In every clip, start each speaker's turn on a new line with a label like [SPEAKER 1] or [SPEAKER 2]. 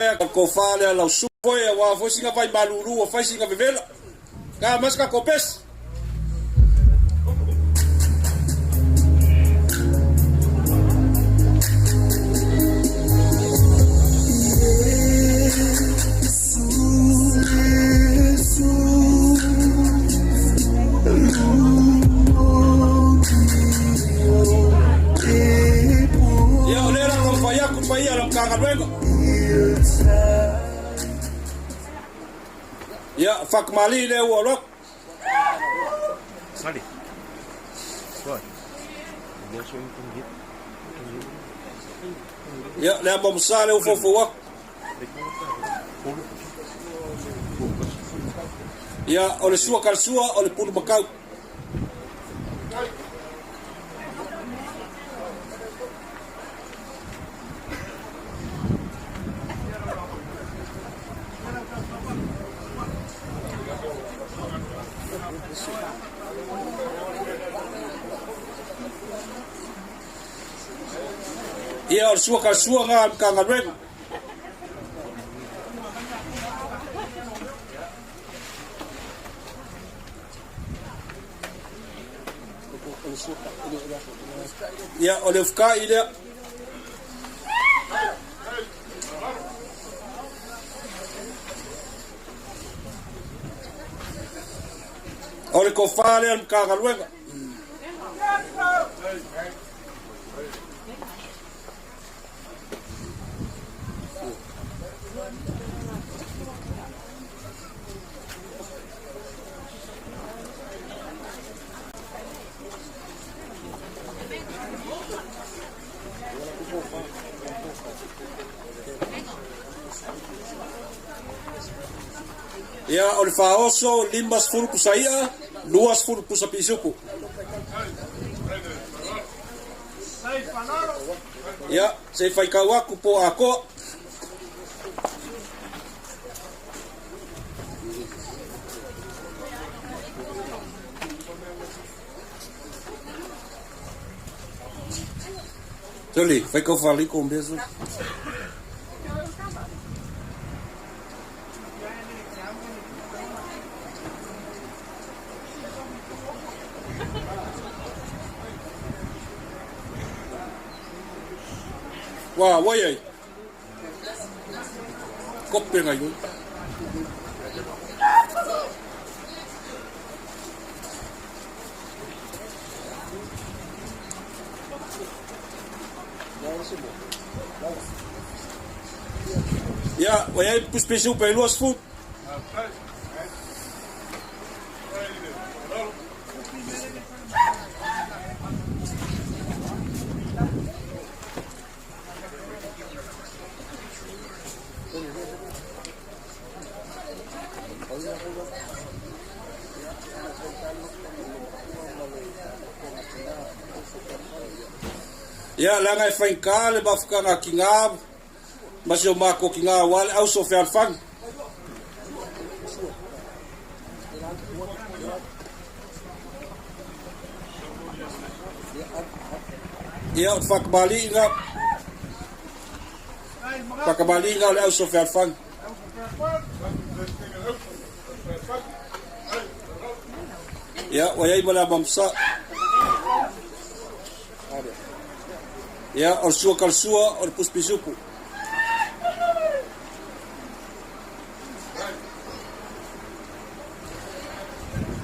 [SPEAKER 1] Ko fa lea lau su foi a wa foi singa vai malulu o fai singa vevela. Ka mas ka kopes. Ia o lera ka fai aku pai ala ka galuega. Ia whakamali le ua lok.
[SPEAKER 2] Sali. Suai. Dia suai tinggi.
[SPEAKER 1] Ia le amo msa le ufo fo aku. Ia o le sua kal sua o le pulu makau. Ia o le sua kal sua ngā ka galuega. Ia o le ufka i lea. O le kofa lea ka galuega. Ia o le whaoso 50 pusa ia, 20 pusa pisupu. Ia, se whai kau aku po a koa. Tuli, whai kau whaliko mbeso. Wā, wai ai. Kope ngai ui. Ia, wai ai puspesiu pe luas fu. Ia, langa e whainka le mafukanga ki ngā, masi o mako ki ngā wale, au so whialwhang. Ia, o whakamali inga, whakamali inga o le au so whialwhang. Ia, wai ai mala mamsa. Ia, o le sua kal sua o le puspisupu.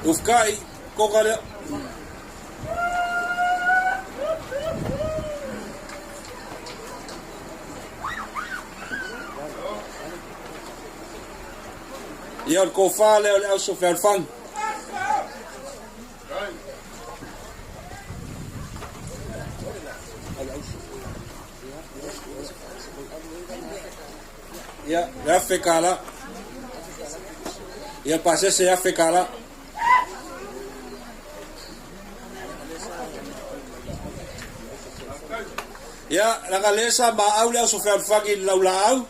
[SPEAKER 1] Ufkai, koka lea. Ia, o le kōwhā lea o le au so whialwhang. Ia, le afe kala. Ia, pasese afe kala. Ia, langa lesa ma au le au so whialwhang i lau la au.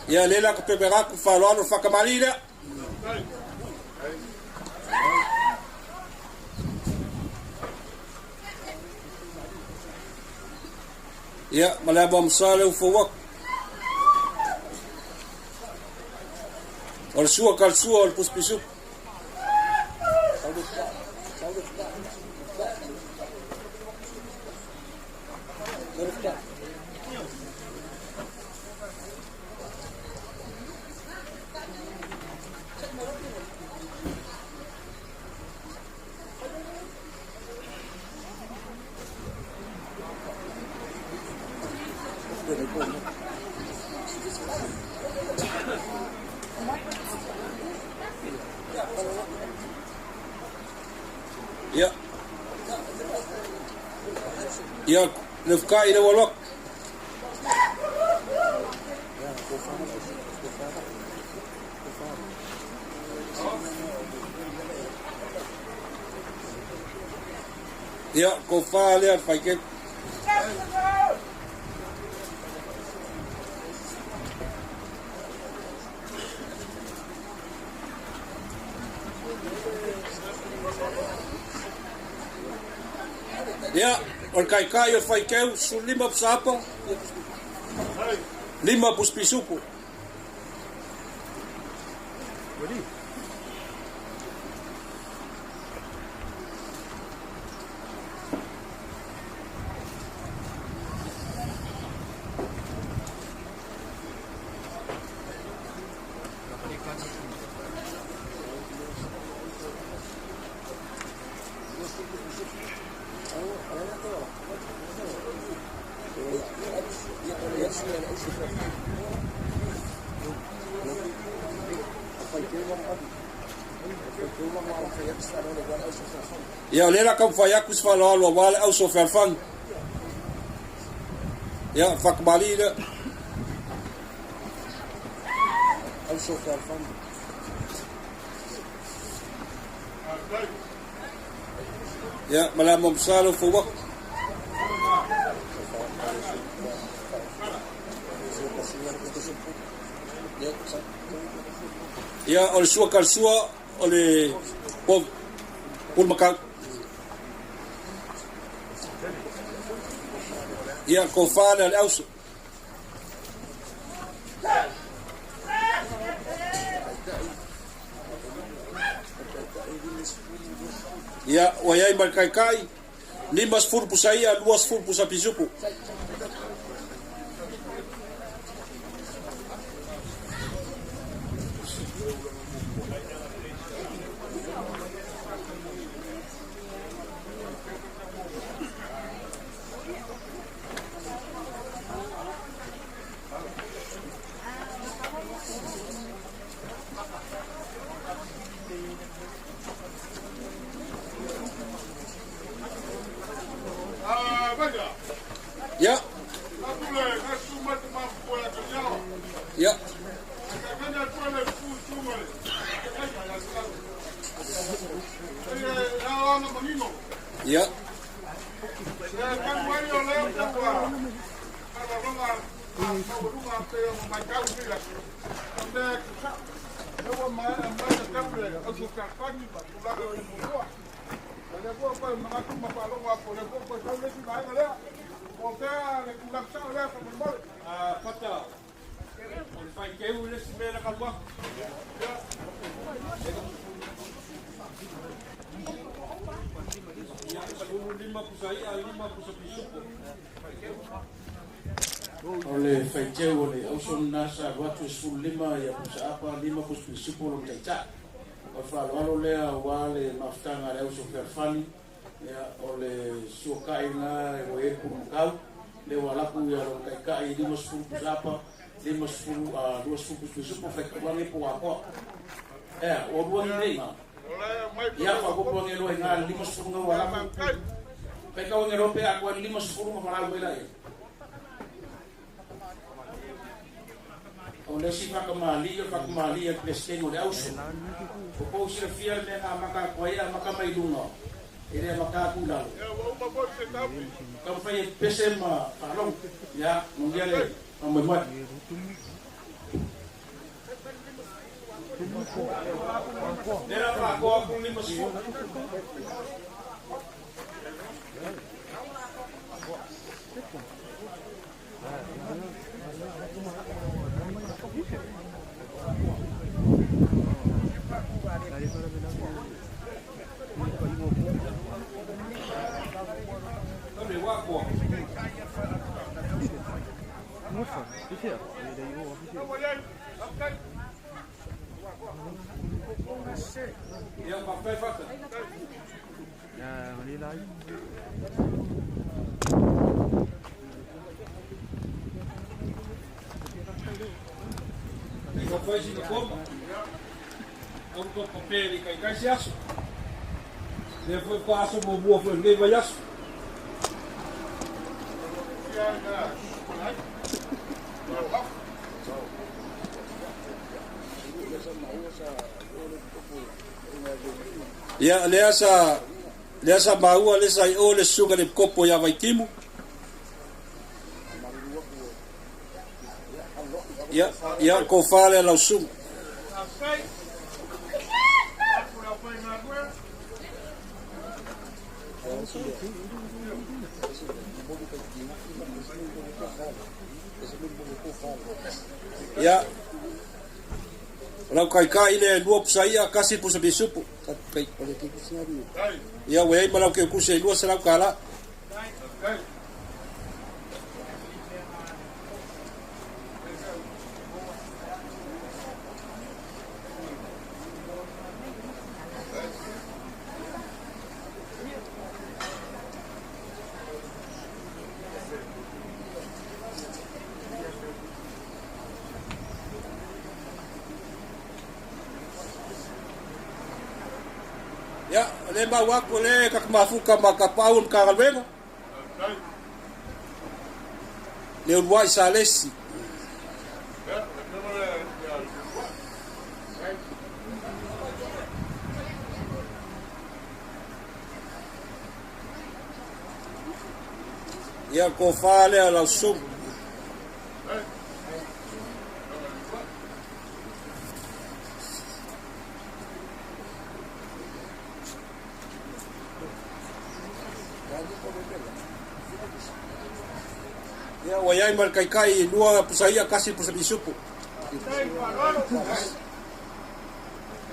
[SPEAKER 1] Ia, lela ko peperaku whaloalo whakamali lea. Ia, ma le amo msa le ufo waku. O le sua kalasua o le pusipisupu. Ia. Ia, le fukai le walok. Ia, ko wha lea whaike. Ia, o le kaikai o le whaikeu, su lima pusapa, lima puspisupu. Ia, o lela kau whai aku se whaloalo a wale au so whalfang. Ia, whakamali le. Au so whalfang. Ia, malama msalo fo wak. Ia, o le sua kalasua o le pulmakau. Ia, ko whāle ale auso. Ia, o iai mai kai kai, lima sefulu pusa ia, lua sefulu pusa pisupu. Ya. Ya. Ya. Pata, o le whaikeu le si mea kalua. Ia, sulu lima pusa ia, lima pusa pisupo.
[SPEAKER 3] O le whaiteu o le auson nasa watu sulu lima ia pusa apa, lima pusa pisupo lo taita. O le whaaloalo lea wa le mafutanga le auso fealfani, ia o le suakai ngā e o e kuru le walaku ia lo kai kai lima sefulu pusapa lima sefulu lua sefulu pusupisupu whaikawange po akoa ea o lua ni nei ia whakopo nge loa ngā lima sefulu ngā walaku whaikawange rope akoa lima sefulu ngā walau mela e o le si whakamali o whakamali e presidente o le auso o pou sira fia le mea maka koa ia maka mai lunga e le maka aku lalo. Kau whai e pese ma whalong, ia, nongia le mamoe moe. Nera whakoa ku lima sefulu.
[SPEAKER 1] Ia, faafetai Fata. Ia fai sina koma. Au to pape i kai kai se aso. Lea foi ko aso mo mua foi lenei vai aso. Ia, lea sa lea sa maua le sa i o le susuga le kopo ia Vaitimu. Ia, ia ko fa le lau susuga. Ia, lau kai kai le lua pusa ia kasi pusa bisupu. Ia, ua iai ma lau keukusi e 200 kala. Ia, le mau aku le kakamafuka ma kapau ma kagaluega. Le uluai sa lesi. Ia, ko fa le lau susuga. Ia, ua iai ma le kaikai lua pusa ia kasi pusa pisupu.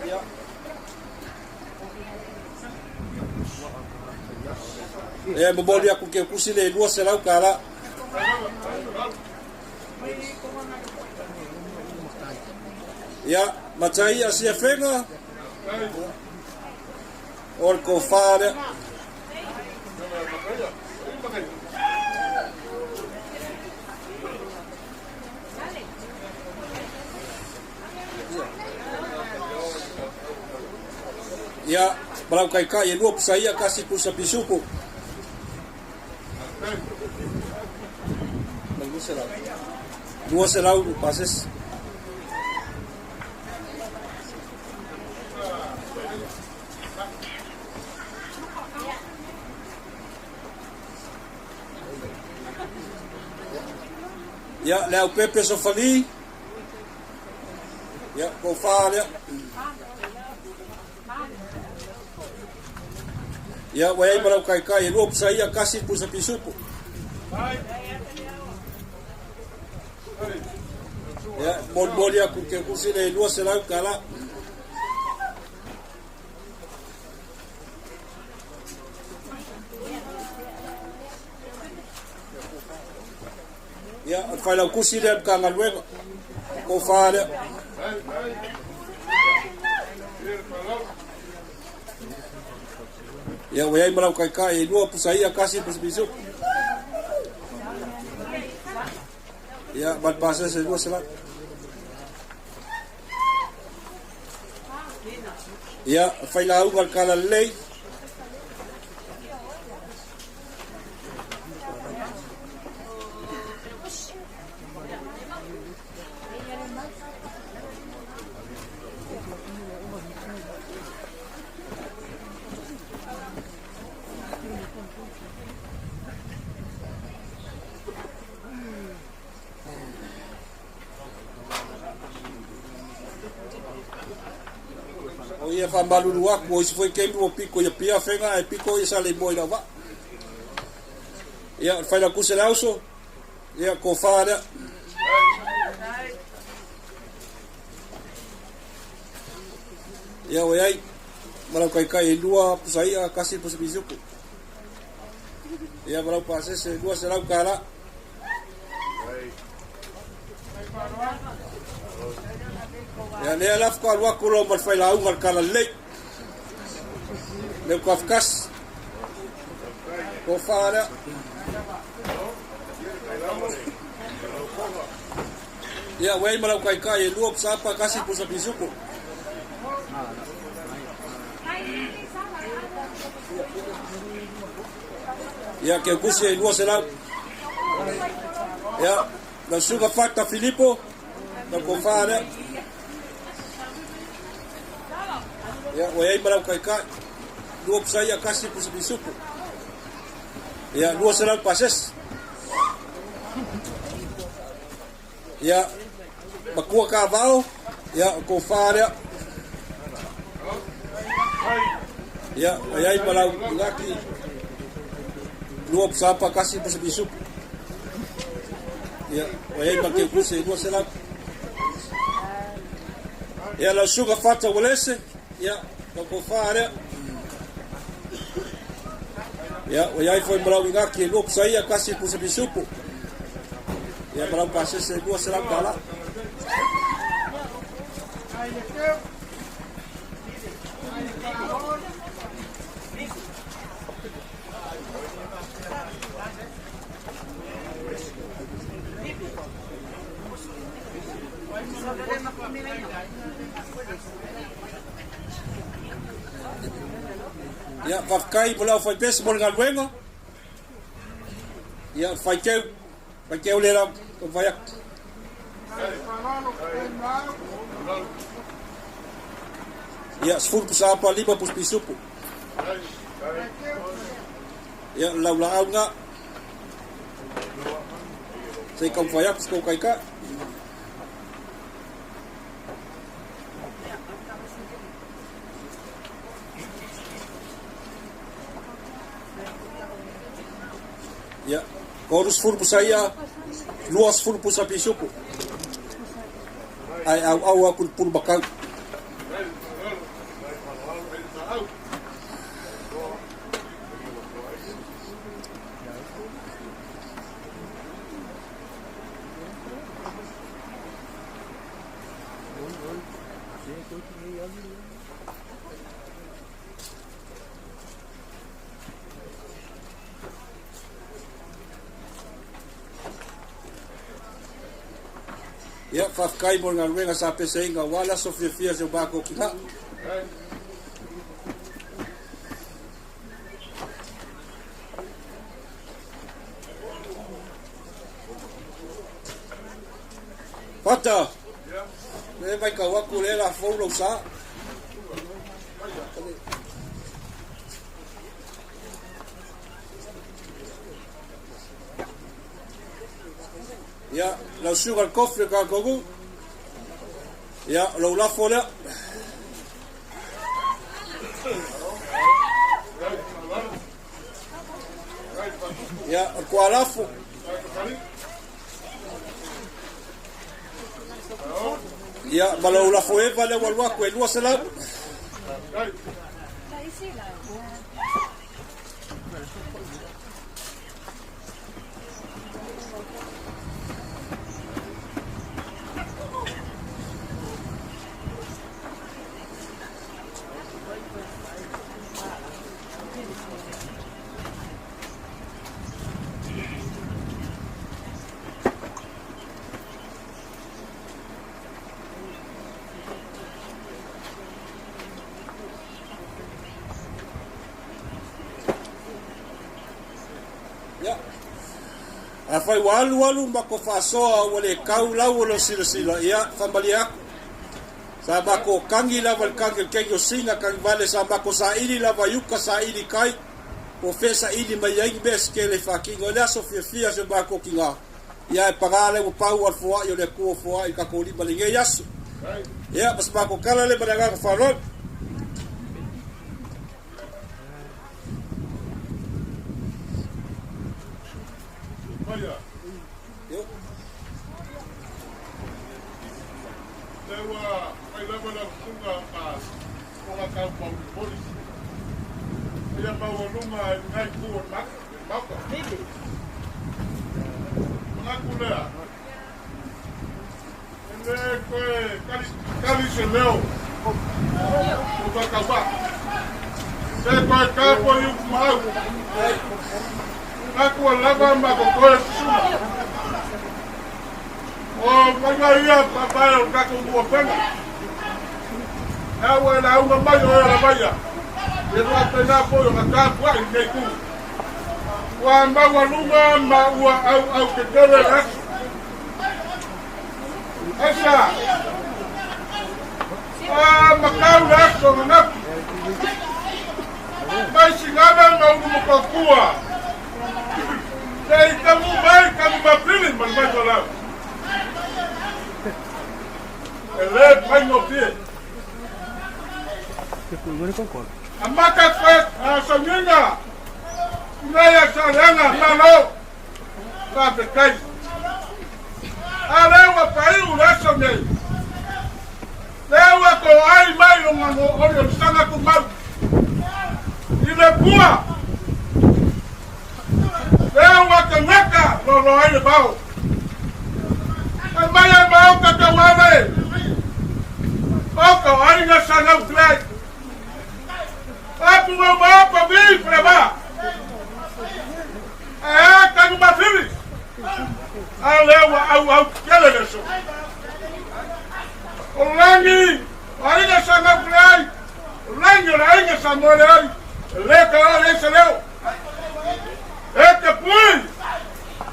[SPEAKER 1] Ia. E momoli aku ke kusi le 200 kala. Ia, matai a sia fenga. O le kofa lea. Ia, malau kaikai e lua pusa ia kasi pusa pisupu. 200 pases. Ia, le au pepe sofali. Ia, ko fa lea. Ia, ua iai ma lau kaikai e lua pusa ia kasi pusa pisupu. Ia, molimoli aku ke kusi le 200 kala. Ia, o le failaukusi lea ma galuega. Ko fa lea. Ia, ua iai ma lau kaikai e lua pusa ia kasi pusa pisupu. Ia, ma le pasese 200. Ia, failauga le kala lelei. O ia whamaluru aku, o isi foi kemi o piko ia pia whenga, e piko ia sa le moe lau va. Ia, whaila kuse le auso, ia, ko wha lea. Ia, o iai, malau kai kai e lua pusa ia, kasi pusa pisuku. Ia, malau pasese, 200 kala. Ia lea la faatoa alu atu loa ma le failauga o le Talalelei. Leu Kafkasi. Tofa lea. Ia, ua i ai ma lau taitai e lua pusaapa tasi pusa pisupo. Ia, keukusi e 200. Ia, lau susuga Fata Filipo, lau tofa lea. Ia, ua i ai ma lau taitai. Lua pusa ia tasi pusa pisupo. Ia, 200 pasese. Ia, matua Kavao, ia, o tofa lea. Ia, ua i ai ma lau inaki, lua pusaapa tasi pusa pisupo. Ia, ua i ai ma keukuse e 200. Ia, lau susuga Fata Ualese, ia, lau tofa lea. Ia, ua i ai foi ma lau inaki e lua pusa ia tasi pusa pisupo. Ia, ma lau pasese e 200 tala. Ia, faafetai mo le aufaipese mo le galuega. Ia, faiteu, faiteu le lau taumafai atu. Ia, 10 pusa apa, 5 pusa pisupu. Ia, lau laau ngā. Se i taumafai atu se tou taitai. Ia, 30 pusa ia, 20 pusa pisupu. Ai au au aku le pulu makau. Ia, faafetai mo le galuega sa pesaina aua le aso fiafia si o matou tina. Fata, lea e matau atu lea la fou lou sa. Ia, lau susuga i le kofi o le tatou nuu. Ia, o lou lafo lea. Ia, o le tualafo. Ia, ma lou lafo eva lea ua alu atu e 200. Ia. Afai ua alu alu ma ko faasoa ua le kau lau o lou silasila, ia, faamalie atu. Sa mako kagi lava i le kagi o le keiki o Sina, kagi vale sa mako saili lava i uka saili i kai, po o fea saili mai ai ni mea sekele i faatino ai le aso fiafia si o mako tina. Ia e paga lea ua pau a le foai o le Atua foai i tatou lima i lenei aso. Ia, ma se mako tala lea ma le agaga faaaloalo. Yo.
[SPEAKER 4] Lea ua fai lava lau susuga ma fofoga tau maulimoli. Ia maualuga i lena itu o le Maota. Manatu lea, Le toe tali, tali se leo o faatauvaa. Se toe tapo i upu ma au. Manatu ua lava ma totoe susuga. O faiga ia faavae o le tatou tuafega. Lea ua e lauga mai o e lavaia, ia faapena foi ona tapuai lenei itu. Ua maualuga ma ua auau tetele le aso. Aisa, a matau le aso ananafi. Mai Sigana ma Ulumotootua. Se i taunuu mai Tanumapili ma le Vaitoelau. E le faigofie. Amata koe a sauniga i nei a Saleaga Malo. Faafetai. A lea ua faaiu le aso nei. Lea ua toai mai lona oliolisaga tumau i le pua. Lea ua tagata loaloa ai le vao. Fai mai ai maota tauave. O ka aiga sa nau tlai. Apu mau maapa vi freva. Ae tanu mafili. A lea ua au au kele le so. O lagi, o aiga sa nau tlai. O lagi o le aiga sa moele ai. Le ka o le se leo. E te pui!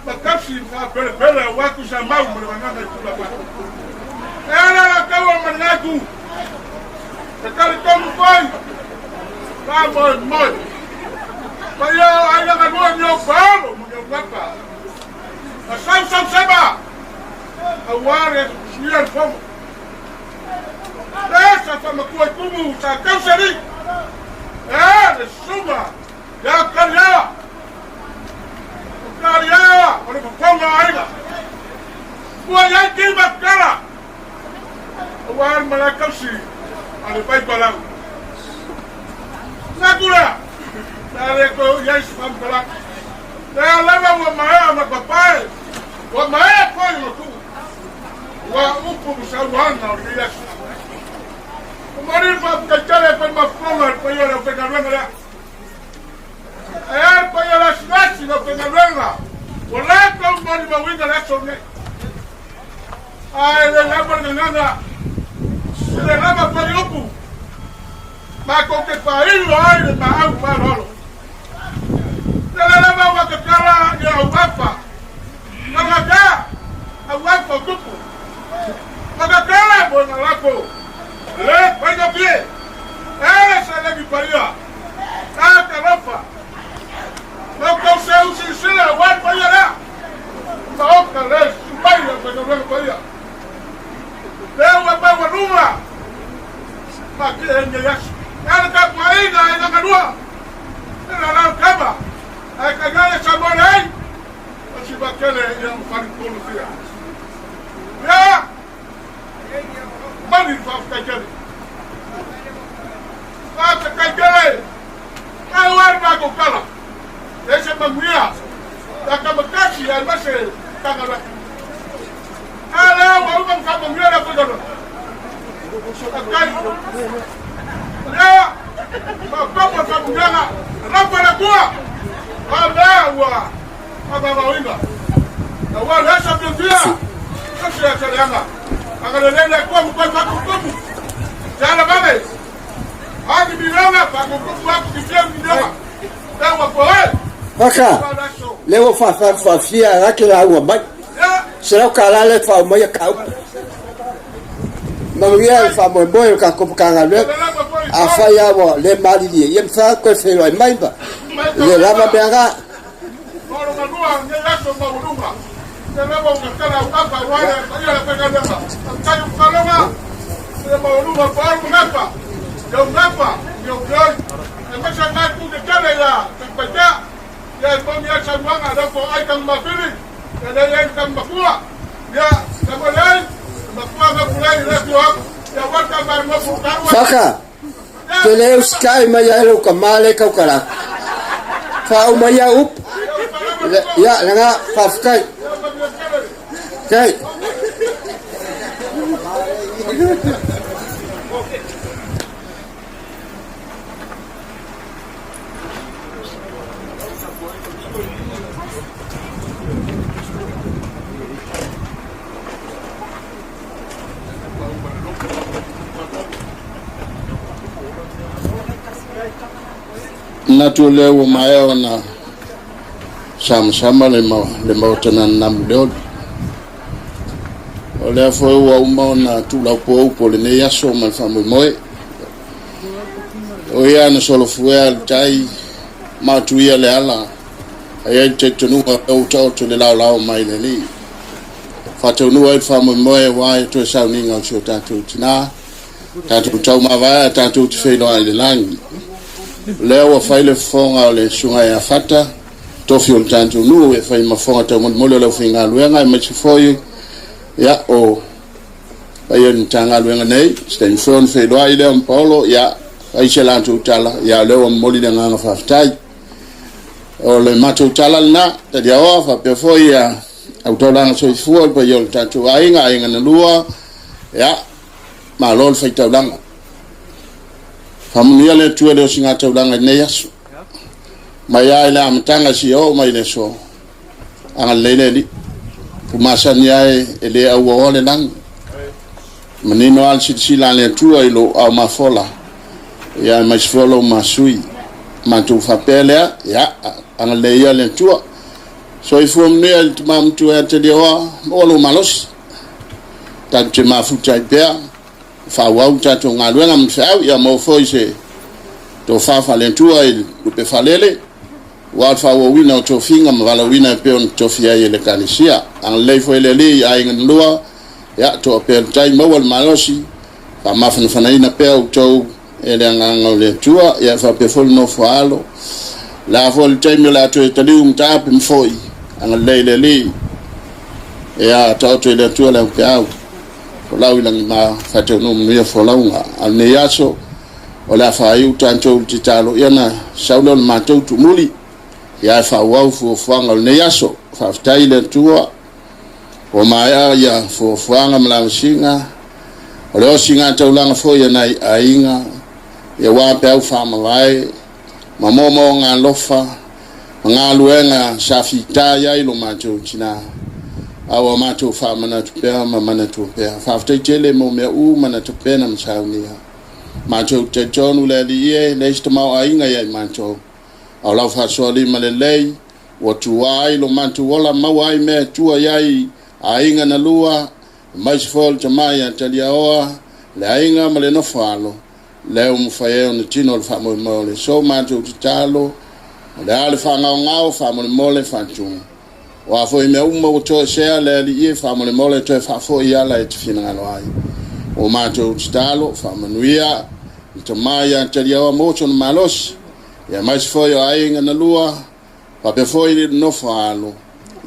[SPEAKER 4] Ma tausi faapelepele aua Tuisamau ma le vagana i Tulafono. E ala la taua ma lena itu. E talitonu foi, faamoemoe. Paia o aiga galue ni ou paolo ma ni ou papa. Na sausau sema, aua le suia le fono. Le sa faamatua i tumu sa tausali. E le susuga ia Kaliaga. O Kaliaga o le fofoga o aiga. Ua i ai kima kala. Aua le malae tausi a le Vaitoelau. Manatu lea, pe a le toe oo i ai se faamatalaga. Lea lava ua maea ona papae, ua maea foi ona tuu. Ua upu ma saunoaga o lenei aso. Momoli le faafetai tele e fai mafutoga i le paia o le aufaigaluega lea. E a le paia o le asiasi i le aufaigaluega ua latou molimauina le aso lenei. Ae le lava le gagana, e le lava foi upu, matou te faailo ai le maau faaaloalo. Tele lava ua tatala ia auafa, tagata, auafa o tupu. Matatala mo na lafo, le faigofie, e sa lagi paia, a talofa. Ma outou seu silasila aua le paia lea. Maota le susu mai le aufaigaluega paia. Lea ua maualuga ma tie ai lenei aso. E ala tapuaiga e gagalua, e lalau kava, ae tainane Samoa leai, o si vatele ia o faletolu fia. Ia, mani le faafetai tele. Faafetai tele, pau lava le matou tala, leai se manuia, ia tamatasi aemaise Matagaluega. A lea ua uma ona faamanuia le aufaigaluega. Faafetai. Lea, faaopoopo le faamanuiaga, alofa le Atua, a mea ua faavavaoina. Aua le aso fiafia, tausi ia Saleaga, agalelei le Atua ma toe faatutumu. Seala vave, agi miliona, faatutumu atu ki fia miliona. Lea ua poe.
[SPEAKER 5] Faka, lea ua faafaafia la ke lauga mai. $100 lea e faauma ka upu. Manuia le faamoemoe o le tatou Matagaluega. Afai lava ua le malilie, ia mafai ona toe feiloai mai ma le lava mea na.
[SPEAKER 4] Ia e moni ai saunoaga a lea po ai tanu mafili, ia lea iai le tanu makua, ia tanu ele ai, le makua nga pulai le afio aku, ia waka ma le moku taua.
[SPEAKER 5] Faka, te le usitai mai ai lou tama lea e tautala atu. Faauma ia upu. Ia, lena, faafetai. Okay.
[SPEAKER 3] Manatu o lea ua maea ona samasama le Maota nanamu i le oli. O lea foi ua uma ona tuulaupo upu o lenei aso ma le faamoemoe. O ia na solofuea le tai ma atuia le ala, a i ai le talitonuga o lea ua taoto le laolao mai le Alii. Faataunuu ai le faamoemoe aua e toe sauniga o si o tatou tina, tatou taumavae tatou te feiloai i le lagi. O lea ua fai le fofoga o le susuga ia Fata, tofi o le tatou nuu e fai ma fofoga taumolimoli o le aufaigaluega, aemaise foi ia o paia i le Matagaluega nei, se taimi foi ona feiloai lea ma Paolo, ia fai se latou tala, ia o lea ua momoli le agaga faafetai. O le matou tala lena, Taliaoa faapea foi ia Autaulaga Soifua, le paia o le tatou aiga, aiga na lua, ia, malo le faitaulaga. Faamanuia le Atua i le osigataulaga i lenei aso. Mai lava i le amataga seia oo mai i le aso, agalelei le Alii. Ua masani lava e le auaoa le lagi. Manino lava le silasila a le Atua i lou ao mafola, ia aemaise foi o lou masui. Matou faapea lea, ia, agalelei ia le Atua. Soifua manuia i le tama matua ia Taliaoa, maua lou malosi. Tatou te mafuta ai pea, faaauau le tatou galuega ma le feau, ia maua foi se tofa faale-Atua i lupe faalele, aua le faaauauina o tofiga ma valaauina e pei ona tofia ai e le Ekalesia. Agalelei foi le Alii i aiga na lua, ia toa pea le tai, maua le malosi, faamafanafanaina pea outou e le agaga o le Atua, ia faapea foi le nofo a alo. O le a foi le taimi o le a toe taliu mataape ma foi, agalelei le Alii, ia taoto i le Atua le aupeau, folau i lagima, faataunuu manuia folauga. A o lenei aso, o le a faaiu tatou i le tatalo, ia ona sau lea o le matou tuumuli, ia ae faaauau fuafuaga o lenei aso. Faafetai i le Atua, ua maea ia fuafuaga ma lavasiga, o le osigataulaga foi a nai aiga, ia aua peau faamavae, ma moomooga alofa, ma galuega sa fita i ai lo matou tina, a ua matou faamanatu pea ma manatua pea. Faafetai tele mo mea uma na tapena ma saunia. Matou te talitonu le Alii e, leai se tamaoaiga ia i matou, a o lau faasoa lima lelei, ua tuua ai lo matou ola, maua ai mea e tua i ai aiga na lua, aemaise foi o le tama ia Taliaoa, le aiga ma le nofo alo, lea ua mafai ai ona tino le faamoemoe o le aso. Matou tatalo, o le a le faagaogao, faamolemole faatumu. O a foi mea uma ua toesea le Alii e, faamolemole toe faafoi i ala e te finagalo ai. O matou tatalo, faamanuia le tama ia Taliaoa mo sona malosi, ia aemaise foi o aiga na lua, faapea foi le nofo a alo,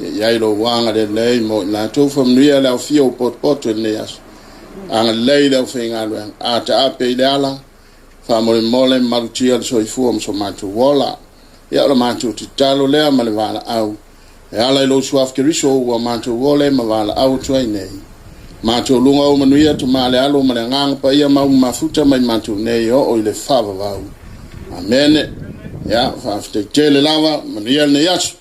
[SPEAKER 3] ia i ai lou agalelei mo i latou. Faamanuia le aofia o potopoto i lenei aso. Agalelei le aufaigaluega, a taape i le ala, faamolemole malutia le soifua ma so matou ola. Ia o le matou tatalo lea ma le valaau, e ala i lou suafa Keriso ua matou ole ma valaau atu ai nei. Matou luga o manuia tama le alo ma le agaga paia ma uma mafuta mai matou nei oo i le faavavau. Amene. Ia, faafetai tele lava, manuia lenei aso.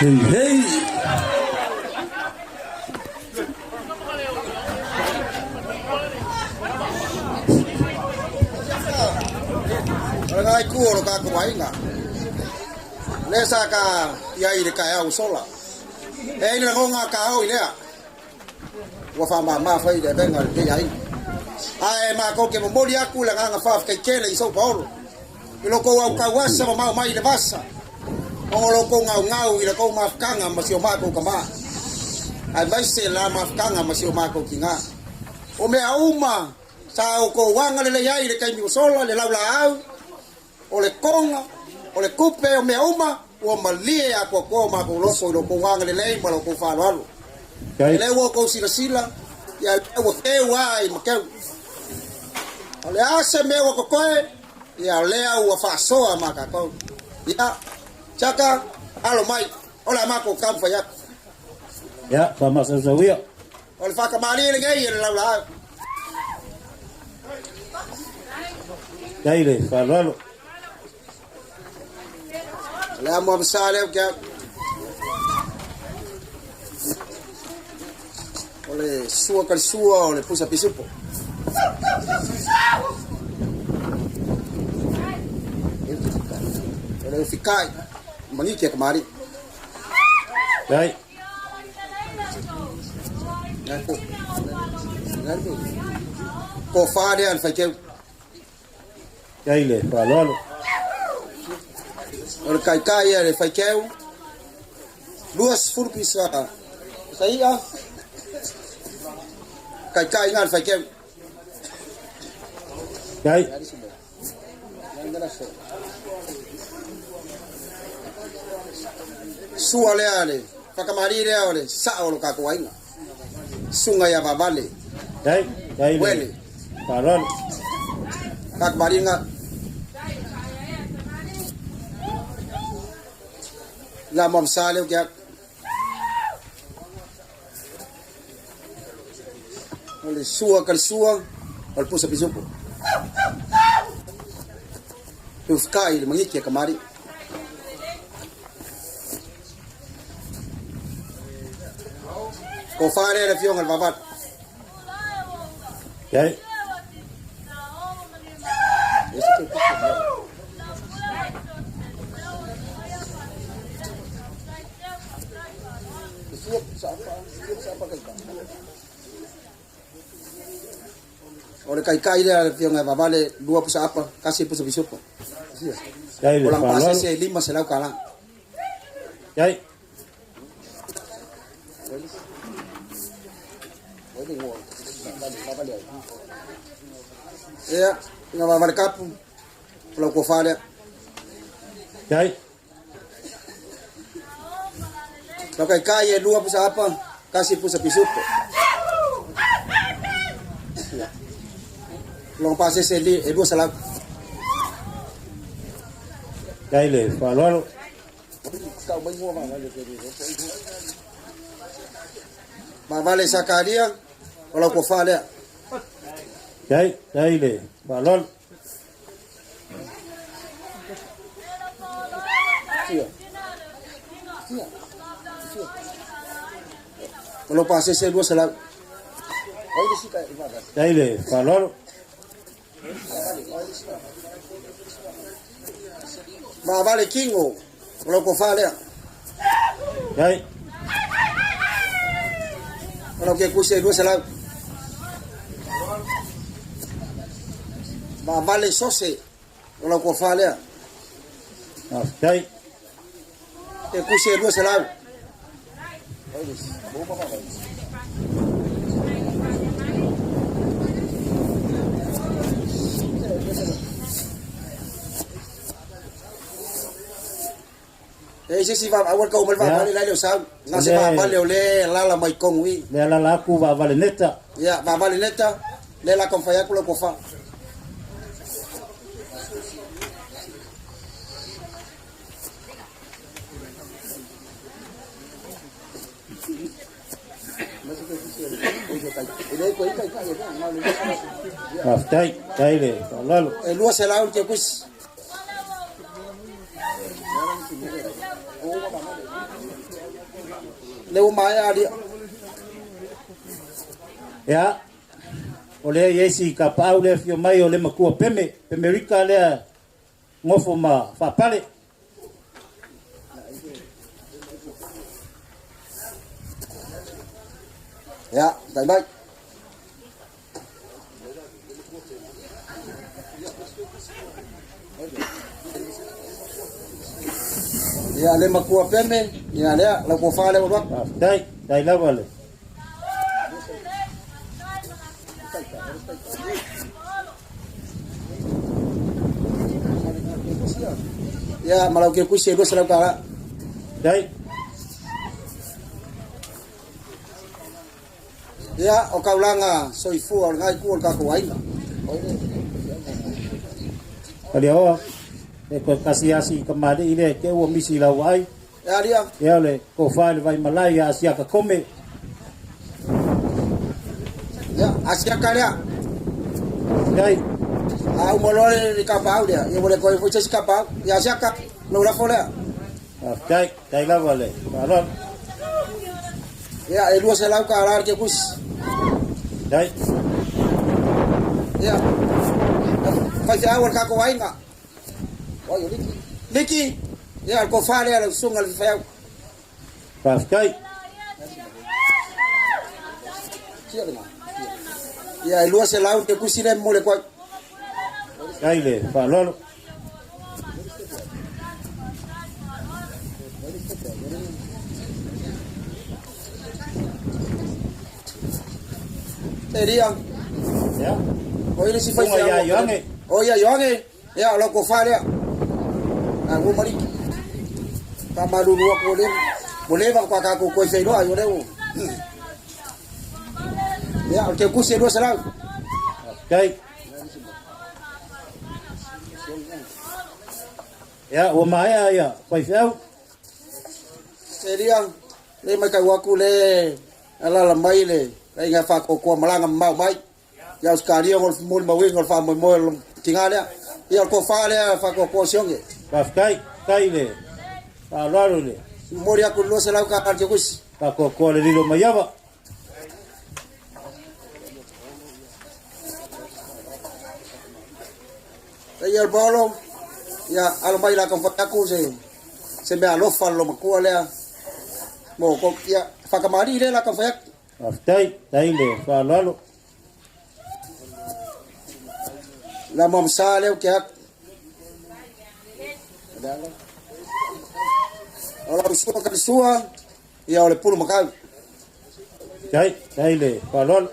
[SPEAKER 3] Hei hei.
[SPEAKER 1] O le ngai ku o lo ka aiga. Le sa ka ia i le ka au sola. E i le ngonga ka au i lea. Ua fa ma ma fai le venga le ai. Ae ma ko ke momoli aku le nganga fa ke kele i São Paulo. I lo kou au kauasa ma mau mai le vasa. O lo kou ngau ngau i le kou mafukanga ma si o mākou ka mā. Ai mai se la mafukanga ma si o mākou ki ngā. O mea uma sa o kou wanga le lei ai le kaimi o sola le lau la au. O le konga, o le kupe o mea uma ua malie a kua kua o mākou loko i lo kou wanga le lei ma lo kou whaloalo.
[SPEAKER 3] Kai.
[SPEAKER 1] Le ua kou silasila, ia le ua keu ai ma keu. O le ase mea ua kokoe, ia lea ua faasoa ma kākou. Ia, Chaka, alo mai, o le a makou taumafai atu.
[SPEAKER 3] Ia, faamasausauia.
[SPEAKER 1] O le faakamalī lenei e le laulaau.
[SPEAKER 3] Kai le faaaloalo.
[SPEAKER 1] O le amo amasa lea ou te au. O le sua kalisua o le pusa pisupo. O le ufikai, mangiki a kamari.
[SPEAKER 3] Kai.
[SPEAKER 1] Ko whārea le whaikeu.
[SPEAKER 3] Kai le faaaloalo.
[SPEAKER 1] O le kaikai a le whaikeu. 20 pisa. Saia. Kaikai ngā le whaikeu.
[SPEAKER 3] Kai.
[SPEAKER 1] Sua lea le whakamari lea o le sao o lo kākou aiga. Sunga ia vavale.
[SPEAKER 3] Kai. Kai le
[SPEAKER 1] Wele.
[SPEAKER 3] faaaloalo.
[SPEAKER 1] Whakamari ngā. La mamsa leo kia. O le sua ka le sua, o le pusa pisupo. E ufikai le mangiki a kamari. Ko whare le fionga le vavat.
[SPEAKER 3] Kai.
[SPEAKER 1] O le kaikai lea le fionga vavale lua pusa apa, kasi pusa pisupo.
[SPEAKER 3] Kai le
[SPEAKER 1] O lang
[SPEAKER 3] faaaloalo.
[SPEAKER 1] pasese 500 kala.
[SPEAKER 3] Kai.
[SPEAKER 1] Ia, nga vavale kapu. O lau kofa lea.
[SPEAKER 3] Kai.
[SPEAKER 1] Lau kaikai e lua pusa apa, kasi pusa pisupo. Long pasese e 200.
[SPEAKER 3] Kai le faaaloalo.
[SPEAKER 1] Vavale Sakaria,
[SPEAKER 5] O lau tofa lea.
[SPEAKER 3] Faafetai, faafetai i le faaaloalo.
[SPEAKER 5] O lau pasese e 200.
[SPEAKER 3] Faafetai i le faaaloalo.
[SPEAKER 5] Maavale Kingo, o lau tofa lea.
[SPEAKER 3] Faafetai.
[SPEAKER 5] O lau kekusi e 200. Maavale Sose, o lau tofa lea.
[SPEAKER 3] Faafetai.
[SPEAKER 5] Kekusi e 200. E se isi aua le tau mai le vaavale la e le o sau. Na se vaavale o lea e alaala mai totonu i.
[SPEAKER 3] Lea alaala atu vaavale neta.
[SPEAKER 5] Ia, vaavale neta, lea la taumafai atu lau tofa.
[SPEAKER 3] Faafetai, faafetai le faaaloalo.
[SPEAKER 5] E 200 le kekusi. Le ua maea alia.
[SPEAKER 3] Ia, o lea i ai si kapaau lea afio mai o le matua Peme, Pemerika lea nofo ma faapale.
[SPEAKER 5] Ia, tai mai. Ia, le matua Peme, ia lea, lau tofa lea ua alu atu.
[SPEAKER 3] Faafetai, faafetai lava le.
[SPEAKER 5] Ia, ma lau kekusi e $200.
[SPEAKER 3] Faafetai.
[SPEAKER 5] Ia, o kaulaga soifua o lena itu o le tatou aiga.
[SPEAKER 3] Paliaoa, e toe tasi asi kamali'i lea te ua misi i lau vaai.
[SPEAKER 5] E alia.
[SPEAKER 3] Ia o le tofa i le Vaimalae ia Asiata Kome.
[SPEAKER 5] Ia, Asiata lea.
[SPEAKER 3] Faafetai.
[SPEAKER 5] A uma loa le kapaau lea, ia ua le toe foi se isi kapaau. Ia Asiata, lou lafo lea.
[SPEAKER 3] Faafetai, faafetai lava le faaaloalo.
[SPEAKER 5] Ia, e $200 le kekusi.
[SPEAKER 3] Faafetai.
[SPEAKER 5] Ia, faifeau a le tatou aiga. Liki, ia, le tofa lea lau susuga i le faifeau.
[SPEAKER 3] Faafetai.
[SPEAKER 5] Ia, e 200 le kekusi lea e momoli atu ai.
[SPEAKER 3] Faafetai le faaaloalo.
[SPEAKER 5] Elia.
[SPEAKER 3] Ia.
[SPEAKER 5] O ia le isi faifeau.
[SPEAKER 3] Ia Ioane.
[SPEAKER 5] O ia Ioane. Ia, o lau tofa lea. A ua maliki. Faamalulu atu o lea. Ua leva ona tatou toe feiloai o lea ua. Ia, o le kekusi e 200.
[SPEAKER 3] Faafetai. Ia, ua maea ia faifeau.
[SPEAKER 5] Elia, le matau atu le alaala mai le aiga faatoatoa malaga mamao mai. Ia Ausetalia ona o le molimauina o le faamoemoe o le tina lea. Ia o le tofa lea faatoatoa o Sione.
[SPEAKER 3] Faafetai, faafetai i le faaaloalo i le.
[SPEAKER 5] Momoli atu le $200 le kekusi.
[SPEAKER 3] Faatoatoa le lilo mai ava.
[SPEAKER 5] Ia le paolo, ia alo mai la taumafai atu se se mea alofa le lomatua lea mo ko ia whakamari le la taumafai atu.
[SPEAKER 3] Faafetai, faafetai le faaaloalo.
[SPEAKER 5] La mamsa leo ke atu. O lau sua ka sua, ia o le pulu makau.
[SPEAKER 3] Faafetai, faafetai le faaaloalo.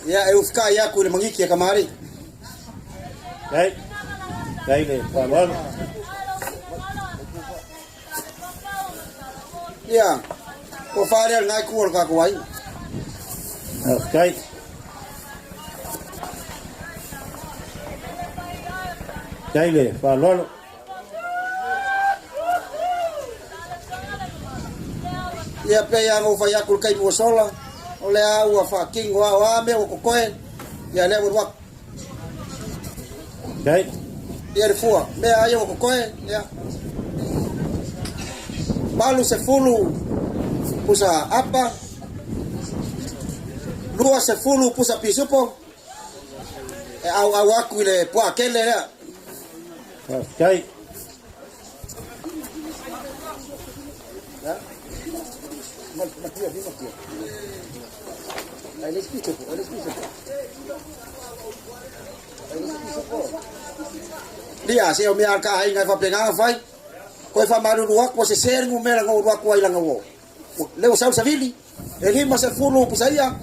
[SPEAKER 5] Ia e ufika ia ku le mangiki e kamari.
[SPEAKER 3] Faafetai, faafetai le faaaloalo.
[SPEAKER 5] Ia, ko whare al ngai ku o le kako ai.
[SPEAKER 3] Faafetai. Faafetai le faaaloalo.
[SPEAKER 5] Ia pei lava ona ou fai atu i le taimi ua sola, o lea ua faatino lava, o a mea ua totoe, ia lea ua alu atu.
[SPEAKER 3] Faafetai.
[SPEAKER 5] Ia le fua, mea lava ia ua totoe, ia. 80 pusa apa, 20 pusa pisupo, e auau atu i le puaa tele lea.
[SPEAKER 3] Faafetai.
[SPEAKER 5] Lia, se o mea a ka aiga e faapena ona fai. Koe faamalulu atu ua sese le numera na ou alu atu ai leaga ua lea ua sau le savili. E 50 pusa ia,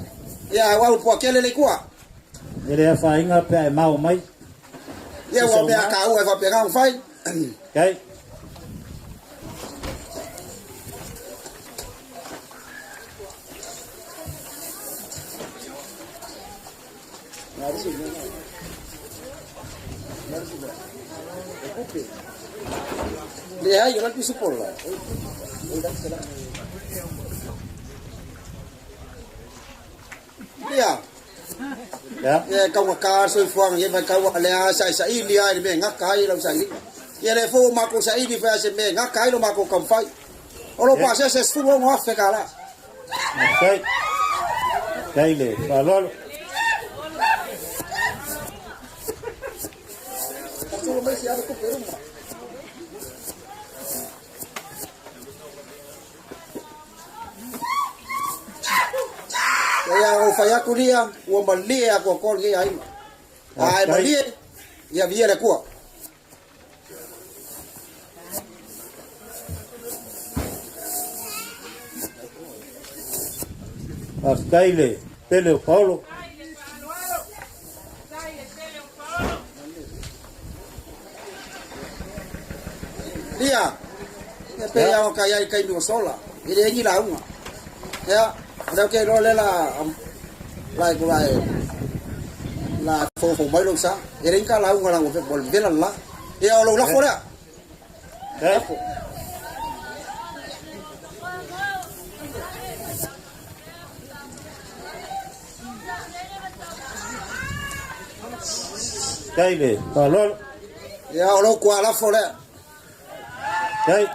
[SPEAKER 5] ia au au pua kele le i tua.
[SPEAKER 3] E le afaina pe a e mao mai.
[SPEAKER 5] Ia ua mea taua e faapena ona fai.
[SPEAKER 3] Okay.
[SPEAKER 5] Leai, o la piso pola. Ia.
[SPEAKER 3] Ia.
[SPEAKER 5] Ia e taugata le soifuaga i lenei vaitau a o lea lava e sailisaili lava i le mea e gata ai lau sailiga. Ia lea foi ua matou saili fai a se mea e gata ai lo matou taumafai. O lou pasese e $16,000.
[SPEAKER 3] Faafetai. Faafetai le faaaloalo.
[SPEAKER 5] Faasolo mai se ave tupe uma. Ia ou fai atu lia, ua malie atoatoa lenei aiga. A e malie, ia viia le Atua.
[SPEAKER 3] Faafetai le pele o Paolo.
[SPEAKER 5] Ia, e pei lava o ka iai taimi ua sola, e leai ni lauga. Ia, o lea ou te iloa lea la, la e, la e, la e foufou mai lou sa. E leai ni ta lauga leaga ua vela le la. Ia, o lou lafo lea. Lafo.
[SPEAKER 3] Faafetai le faaaloalo.
[SPEAKER 5] Ia, o lou kualafo lea.
[SPEAKER 3] Faafetai.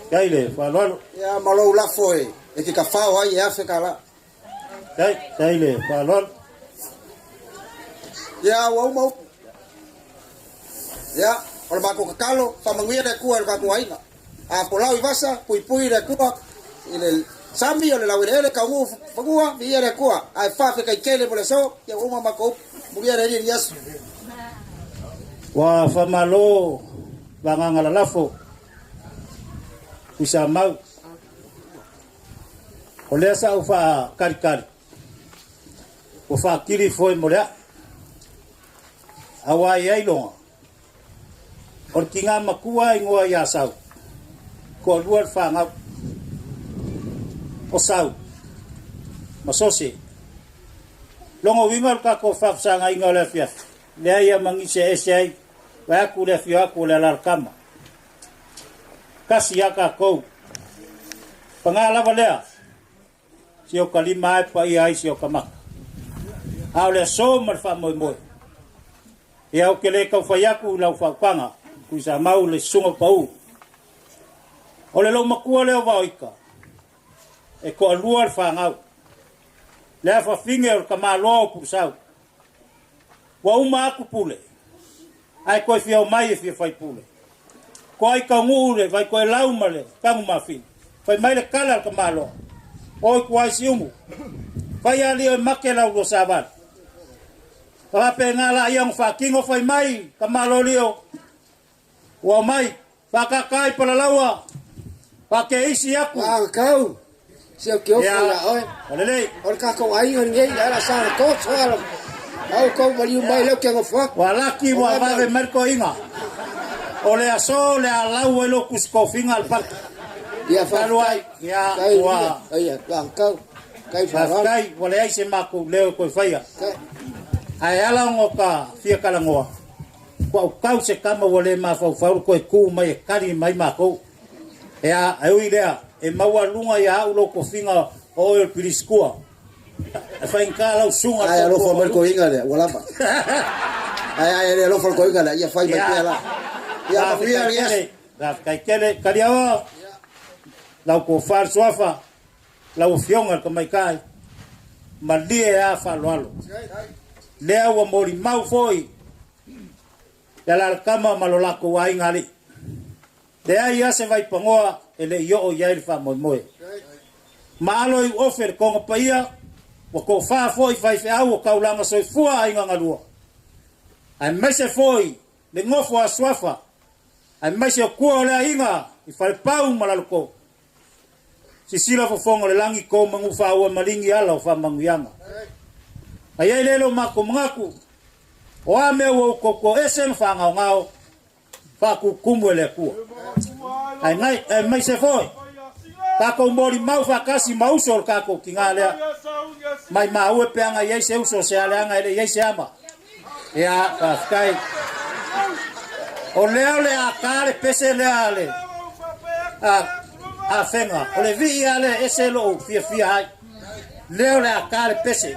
[SPEAKER 3] Faafetai le faaaloalo.
[SPEAKER 5] Ia, ma lou lafo e, e te tafao ai e $1,000.
[SPEAKER 3] Faafetai le faaaloalo.
[SPEAKER 5] Ia, ua uma upu. Ia, o le matou tatalo, faamanuia le Atua i lo tatou aiga. A folau i vasa, puipui le Atua i le sami o le laueleele, taunuu fanua, viia le Atua. Ae faafetai tele mo le aso, ia ua uma matou upu. Mulia le Alii i lenei aso.
[SPEAKER 3] Ua faamalo vagaga lalafo Tuisamau. O lea sa ou faakalikali, ua faakili foi mo le a'u. Auā i ai loga, o le tigā matua igoa ia Sau, toalua le fanau, o Sau ma Sose. Logo uiga o le tatou faafesagaiga o le afiafi, leai a ma nisi e ese ai, vae atu le afio atu o le alalatama. Tasi a tatou. Paga lava lea, si o ka lima ae paia ai si o ka maka. A o le aso ma le faamoemoe. Ia ou te le tau fai atu i lau faautaga, Tuisamau le susuga o Pau. O le loomatua lea o Vaoita, e toalua le fanau. Le afafine o le tamaloa o Pulusau. Ua uma atu pule, ae toe fia omai e fia fai pule. Toa i Taunuu le Vaitoelau ma le Tagumafina. Fai mai le tala a le tamaloa, Oi tua i Siumu, fai alii o e make lau lua savali. Ka faapena laia ona faatino fai mai tamalolio ua omai faatata i Palalaua faakeisi atu.
[SPEAKER 5] Kau, se o ke ofo ia oe.
[SPEAKER 3] O lelei.
[SPEAKER 5] O le tatou aiga lenei, le ala sa na toso ala. Au kou maliu mai leo ke ngofo atu.
[SPEAKER 3] Ua laki ua vave mai le toeaina. O le aso o le a lau ai lou tusi tofiga a le paka.
[SPEAKER 5] Ia
[SPEAKER 3] Talu ai,
[SPEAKER 5] faafetai.
[SPEAKER 3] ia, ua.
[SPEAKER 5] Ia, kau.
[SPEAKER 6] Faafetai ua leai se makou leo e toe faia. Ae ala ona o ta fia talanoa, ua ou tau se tama ua le mafaufau le toe tu mai e tali mai matou. Ea, e ui lea, e maualuga ia au lou tofiga o oe o le Pilisitua. E faigata lau susuga.
[SPEAKER 5] Ae alofa mai le toeaina lea, ua lava. Ae ae le alofa le toeaina lea, ia fai mai pea la. Ia manuia le aso.
[SPEAKER 6] Faafetai tele, Taliaoa, lau tofa le suafa, lau afioga i le tamaitai, malie a faaaloalo. Lea ua molimau foi le alalatama ma lo latou aiga alii. Leai lava se vaipanoa e le i oo i ai le faamoemoe. Ma alo i uofe le toga paia, ua tofa foi faifeau o taulaga soifua aiga galua, aemaise foi le nofo a suafa, aemaise o tua o le aiga i Falepau ma Lalotou. Sisila fofoga o le lagi tou manu faaua maligi ala o faamanuiaga. A i ai lea lo matou manatu, o a mea ua ou toutou ese ma faagaogao, faakukumu e le Atua. Ae aemaise foi tatou molimau faatasi ma uso o le tatou tiga lea. Mai maua pe ana i ai se uso o se aleaga e le i ai se ama. Ia, faafetai. O lea o le a ta le pese lea a le Afega. O le vii lava lea e ese lou fiafia ai. Lea o le a ta le pese.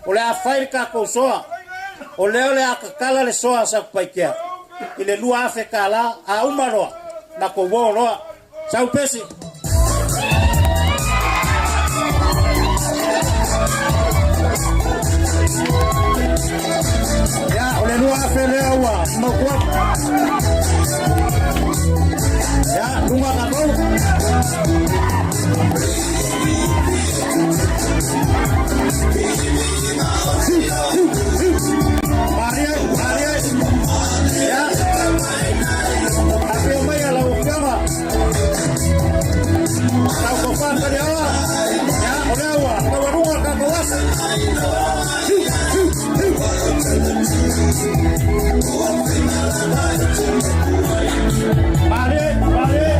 [SPEAKER 6] O le a fai le tatou soa. O lea o le a tatala le soa a Satupaitea i le $2,000 a uma loa, matou o loa. Sau pese. Ia, o le 2,000 lea ua mautu atu. Ia, luga tatou. Malie, malie. Ia. Afio mai lau afioga. Tau tofa Taliaoa. Ia, o lea ua taualuga le tatou aso. Malie, malie.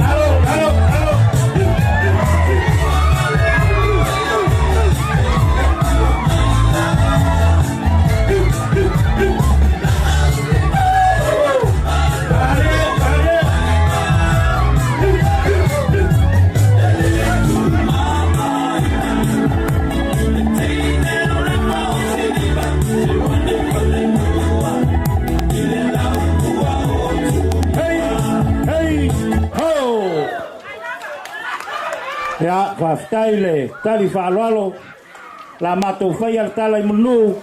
[SPEAKER 6] Alo, alo, alo. Malie, malie. Hei, hei, ho! Ia, faafetai le tali faaaloalo la matou faia le tala i Mulinuu,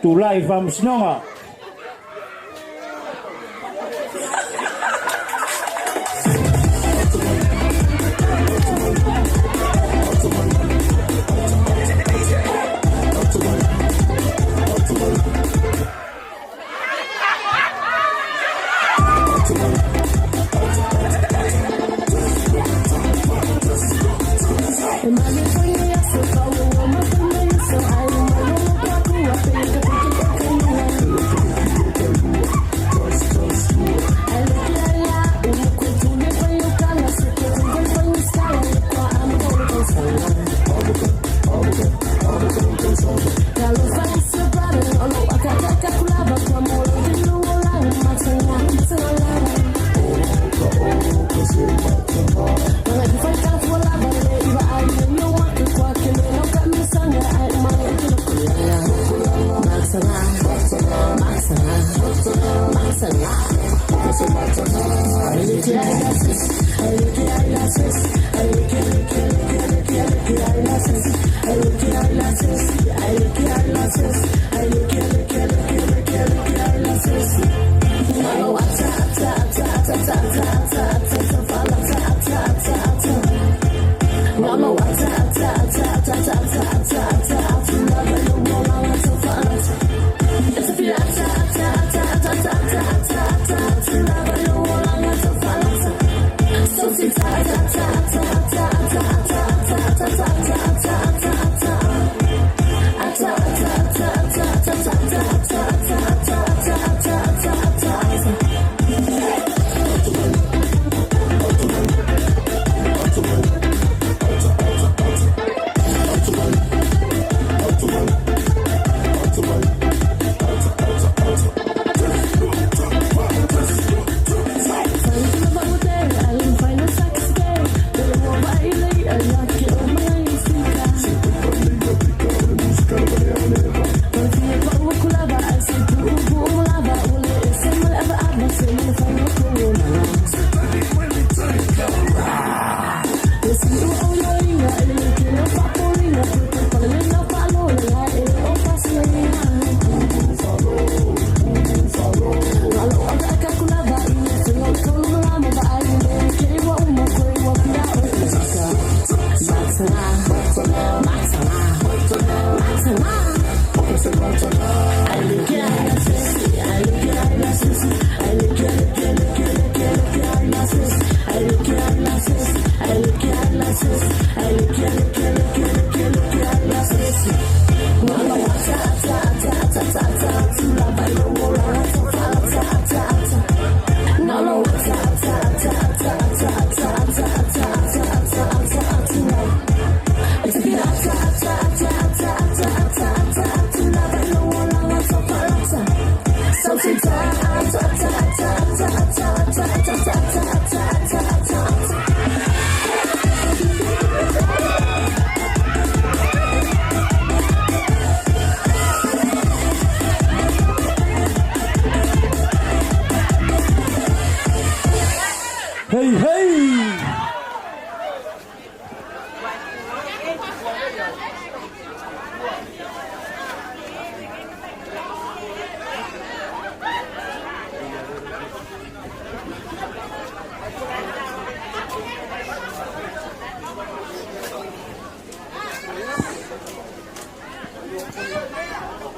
[SPEAKER 6] tulai i Faamasinoga.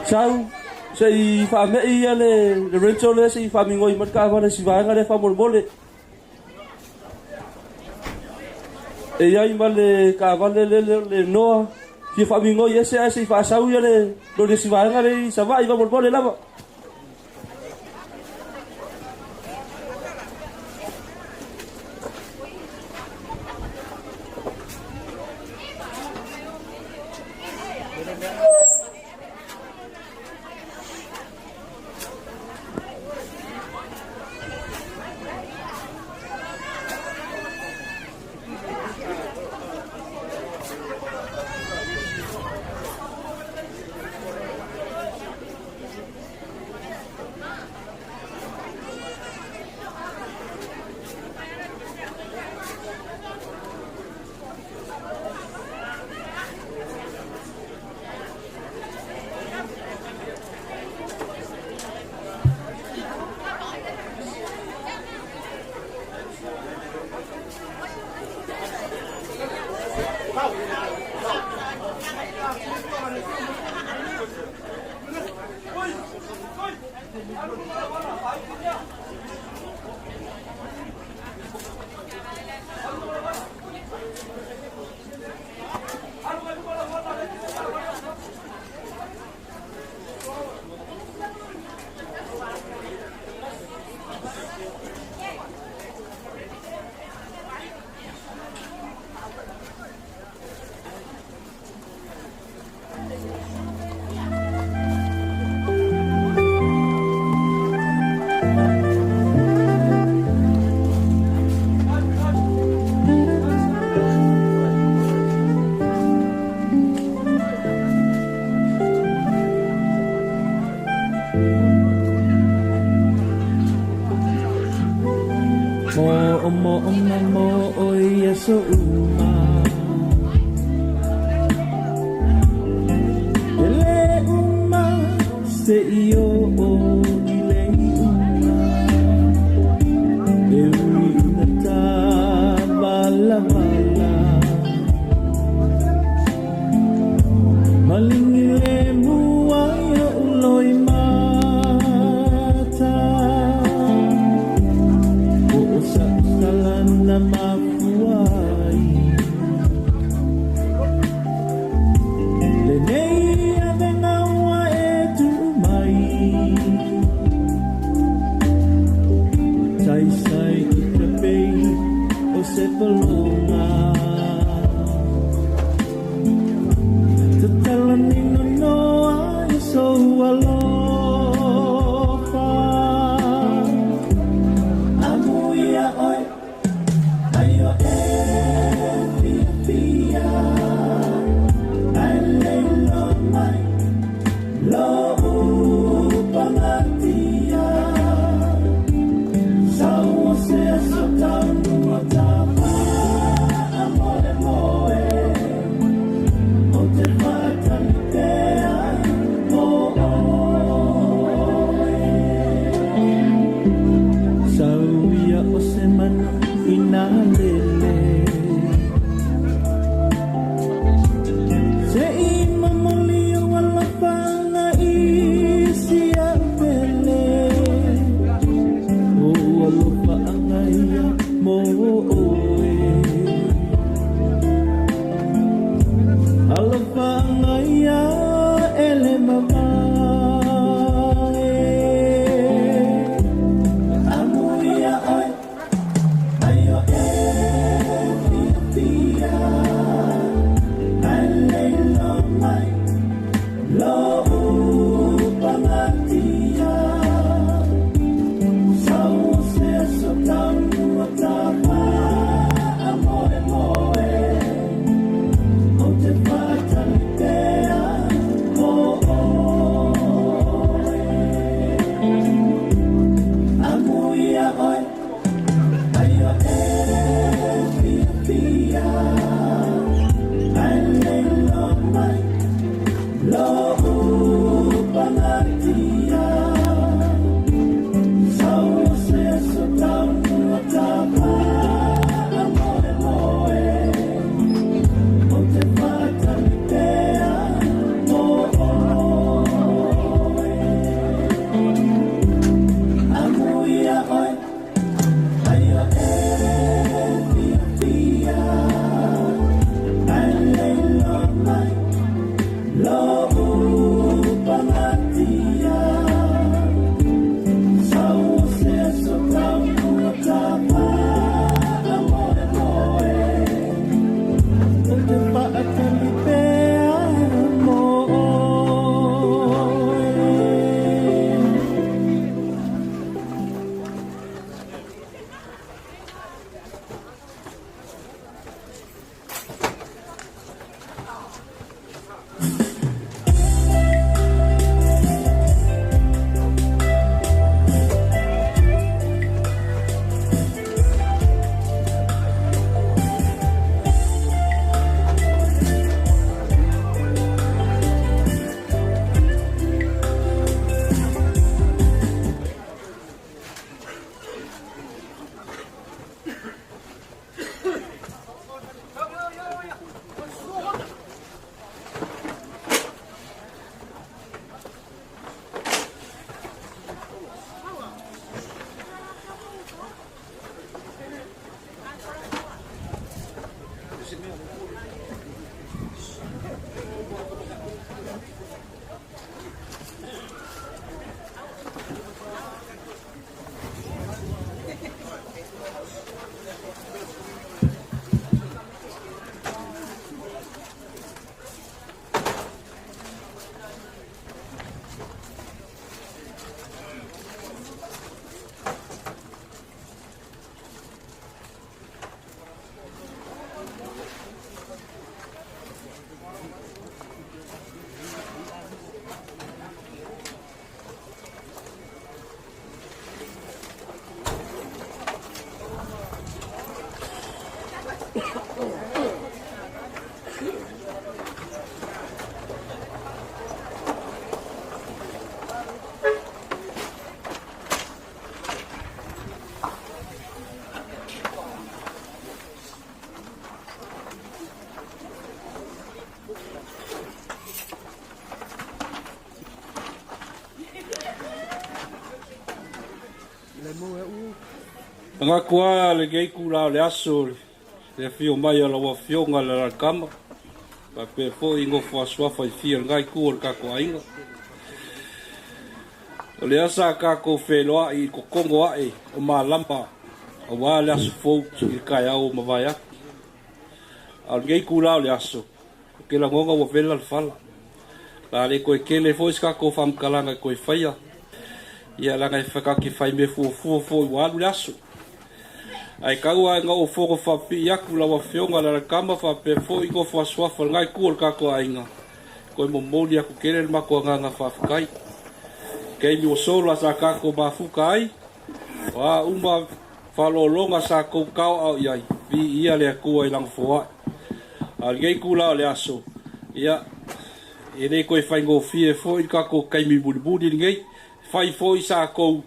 [SPEAKER 7] Sau se'i faame'i ia le Lorenzo lea se'i faamigoi mai le taavale i si vaega lea faamolemole. E i ai ma le taavale lele o le Noa, fia faamigoi ese ae se'i faasau ia le loli a si vaega lea i Savaii faamolemole lava.
[SPEAKER 8] Mo mo ma mo o ia so uma Ele uma se io o ile uma E ui una ta vala vala Malingi le mua ia uloi mata O o sa salana mafuai Lenei avenga ua e tu mai.
[SPEAKER 7] Manatu lava lenei itulā o le aso le afio mai o lau Afioga i le Alalikama, faapea foi i nofo a suafa i fia o lena itu o le tatou aiga. O lea sa tatou feiloai i totogo ae o malama aua le aso fou i le taeao ua mavae atu. A o lenei itulā o le aso, ou te lagona ua vela le fala. O le a le toe tele foi se tatou faamatalaga e toe faia, ia leaga e tatou te fai mea fuafua foi ua alu le aso. Ae tau lava ina ou fono faapipii atu lau Afioga le Alakama faapea foi nofo a suafa o lena itu o le tatou aiga, toe momoli atu tele le matou agaga faafetai. Taimi ua sola sa tatou mafuta ai, o a uma faaaloaloga sa tou taoao i ai, viia le Atua i Lana foai. A o lenei itula o le aso, ia, e le toe faigofie foi le tatou taimi mulimuli lenei, fai foi sa tou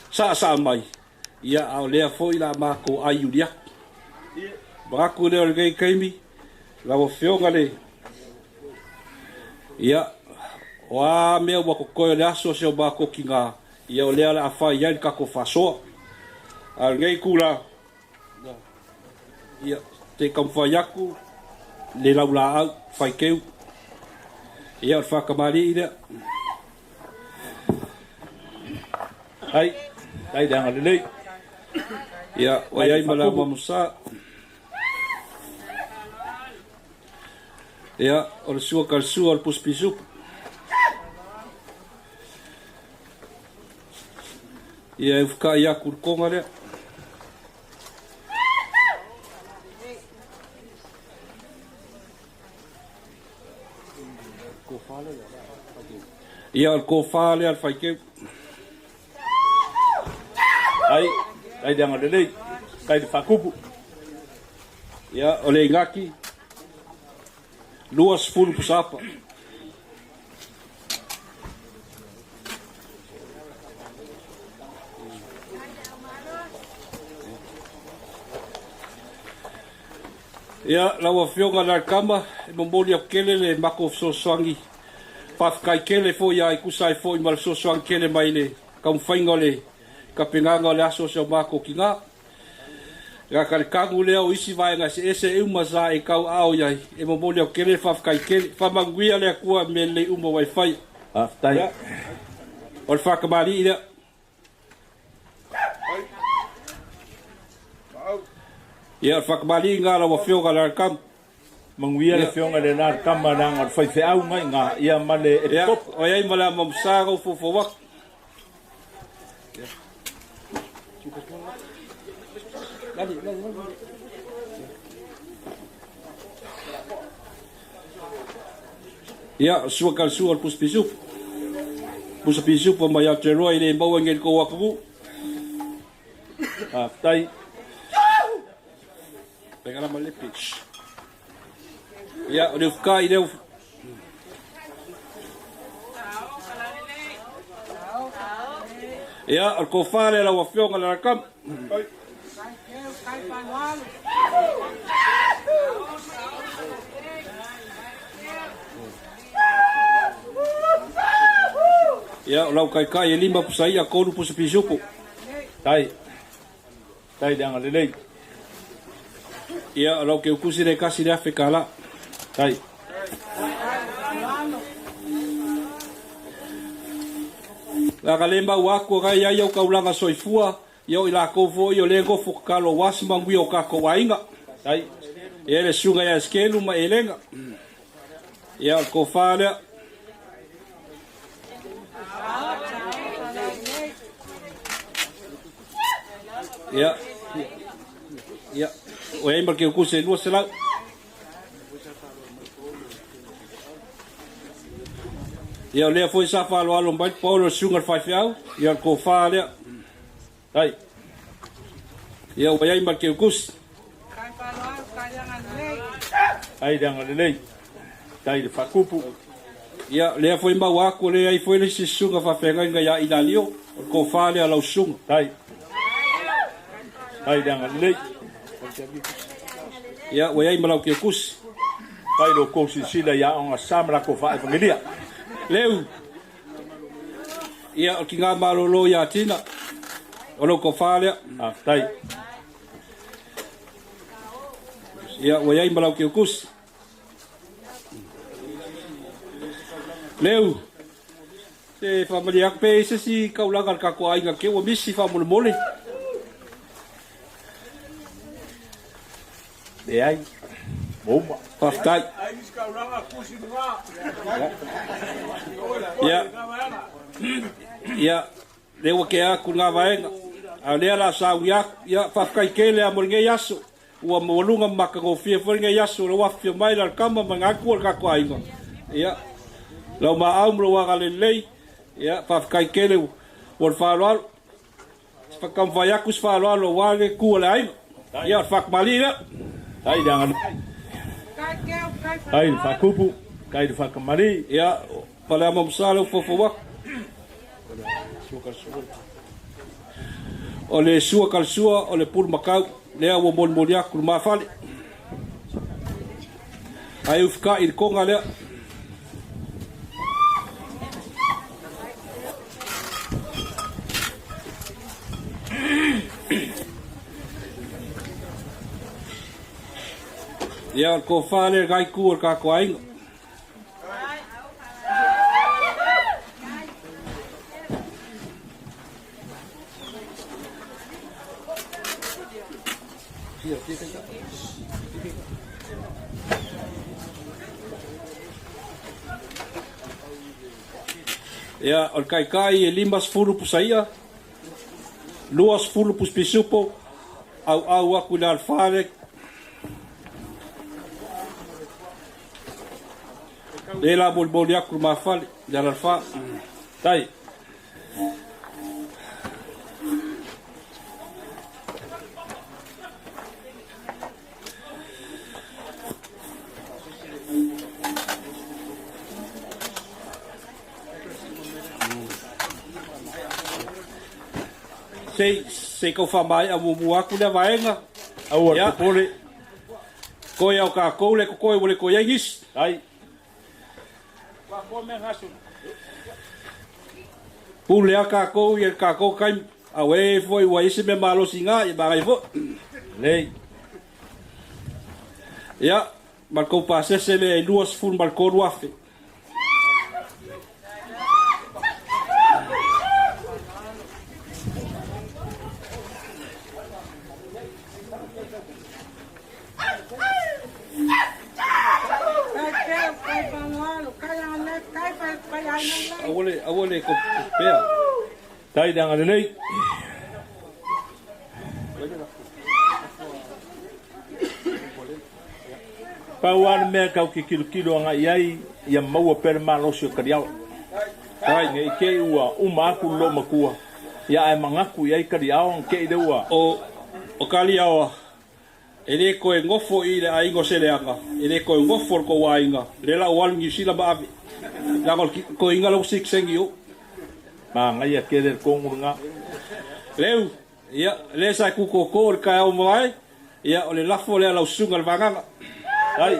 [SPEAKER 7] saasaa mai, ia, a o lea foi la matou ai iuli atu. Manatu lea o lenei taimi, lau Afioga le, ia, o a mea ua totoe o le aso o si o matou tiga, Ia o lea o le a fai ai le tatou faasoa. A o lenei itula, ia, se i taumafai atu le laulaau faiteu. Ia, o le faatamalii lea.
[SPEAKER 6] Ai, ai le agalelei.
[SPEAKER 7] Ia, ua i ai ma le amamusa. Ia, o le sua ka le sua o le pusi pisupu. Ia e ufukai aku le koga lea. Ia o le kofa lea le faiteu.
[SPEAKER 6] Ai, ai le agalelei, kai le faakupu.
[SPEAKER 7] Ia o le igaki 20 pusapa. Ia, lau Afioga i le Alikama, e momoli atu tele le matou fesoasoani. Faafetai tele foi ia e tusa ai foi ma le fesoasoani tele mai le taumafaiga o le tapenaga o le aso o si o matou tina. Ia ka le kagu lea o isi vaega eseese e uma sa e tauaao i ai, e momoli atu tele le faafetai tele. Faamanuia le Atua i mea lelei uma ua e faia.
[SPEAKER 6] Faafetai.
[SPEAKER 7] Ia, o le faatamalii lea. Ia, o le faatamalii lena lau Afioga i le Alakamu.
[SPEAKER 6] Manuia le Afioga i le Alakama leaga o le faifeau nga i ina, ia ma le
[SPEAKER 7] Ia,
[SPEAKER 6] epikopo.
[SPEAKER 7] o ai ma le amamusa gau foufou atu. Ia, sua ka le sua o le pusa pisupo. Pusa pisupo mai Aotearoa i le maua i ngei le kou atunuu.
[SPEAKER 6] Faafetai.
[SPEAKER 7] Pegala ma lepe. Ia, o le ufukai lea. Ia, o le kofa lea lau Afioga i le Alakama. Ia, o lau kaikai e 5 pusa ia, 3 pusa pisupo.
[SPEAKER 6] Tai. Tai le agalelei.
[SPEAKER 7] Ia, o lau keukusi le kasi le afe kala.
[SPEAKER 6] Tai.
[SPEAKER 7] La ka le mau aku gai ai au kaulanga soifua, ia o i lakou foi o le gofo kakalo wasi manguia o kako aiga.
[SPEAKER 6] Tai.
[SPEAKER 7] Ia le suga ia skelu ma elenga. Ia o le kofa lea. Ia. Ia. O ai ma ke kuse 200. Ia o lea foi sa faaloalo mai Paulo le suga le faifeau. Ia o le kofa lea.
[SPEAKER 6] Tai.
[SPEAKER 7] Ia ua iai ma le keukusi.
[SPEAKER 6] Ai le agalelei. Tai le faakupu.
[SPEAKER 7] Ia lea foi mau aku o lea ai foi le isi susuga faafeagaiga ia Ilalio. O le kofa lea lau susuga.
[SPEAKER 6] Tai. Tai le agalelei.
[SPEAKER 7] Ia ua iai ma lau keukusi.
[SPEAKER 6] Tai lo kou silasila ia aoga sa ma latou faaevagelia.
[SPEAKER 7] Leu. Ia o ki ngā malolo ia Tina. O lau kofa lea.
[SPEAKER 6] Faafetai.
[SPEAKER 7] Ia, ua iai ma lau keukusi. Leu, se faamalie atu pe i ai se isi kaulaga a le tatou aiga ke ua misi faamolemole.
[SPEAKER 9] Leai, ua uma.
[SPEAKER 7] Faafetai. Ia, ia, lea ua tea atu lena vaega, a o lea o le a sauni atu. Ia, faafetai tele lava mo lenei aso. Ua maualuga ma matagofie foi lenei aso i lou afifio mai le Alikama ma lena itu o le tatou aiga. Ia, lau maau ma lou agalelei, ia, faafetai tele mo le faaaloalo. Se taumafai atu se faaaloalo aua le itu o le aiga. Ia, o le faatamalii lea.
[SPEAKER 9] Tai le agalelei. Tai le faatupu, tai le faatamalii.
[SPEAKER 7] Ia, Faleama Musa lea ua foufou atu. O le sua kalasua o le pulumakau lea ua molimoli atu le mafale. Ae ufikai i le koga lea. Ia, o le tofa lea i lena itu o le tatou aiga. Ia, o le taitai e 50 pusa i'a, 20 pusa pisupo, auau atu i le alafa le Le la molimoli atu le mafale, le alafa.
[SPEAKER 9] Tai.
[SPEAKER 7] Se se i tau faamaea muamua atu lea vaega.
[SPEAKER 9] Aua le popole.
[SPEAKER 7] Koe au kākou le kokoe ua le toe ai nisi.
[SPEAKER 9] Ai.
[SPEAKER 7] Pule a kākou ia le kākou taimi. Auē foi ua i ai se mea malosi i ina, ia manaia foi.
[SPEAKER 9] Lelei.
[SPEAKER 7] Ia, ma le tou pasese lea e 23,000. Aua le, aua le pea.
[SPEAKER 9] Tai le agalelei. Pau lava le mea tau te tilotilo agai i ai, ia maua pea le malosi o taliao.
[SPEAKER 7] Tai.
[SPEAKER 9] Ne i te i ua uma atu le loomatua, ia ae manatu i ai taliao ona te i lea ua.
[SPEAKER 7] O taliao, e le toe nofo i le aiga o Seleaga, e le toe nofo le tou aiga, lea la ua alu Niu Sila ma ave, leaga o le toeaina la ua sikisengi i o.
[SPEAKER 9] Manaia tele le tonu lena.
[SPEAKER 7] Leu, Ia, lea sa e kukoko i le taeao mavae, ia, o le lafo lea a lau susuga i le vagaga.
[SPEAKER 9] Ai.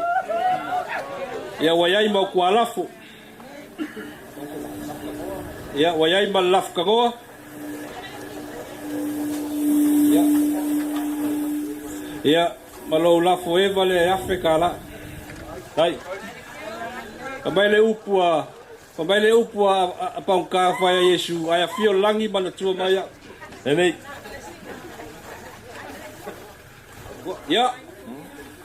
[SPEAKER 7] Ia, ua i ai ma utualafo. Ia, ua i ai ma le lafo tanoa. Ia, ia, ma lou lafo eva lea e $1,000.
[SPEAKER 9] Ai.
[SPEAKER 7] Fai mai le upu a Fai mai le upu a Paugata fai a Iesu, Ae afio le lagi manatua mai au.
[SPEAKER 9] Lelei.
[SPEAKER 7] Ia,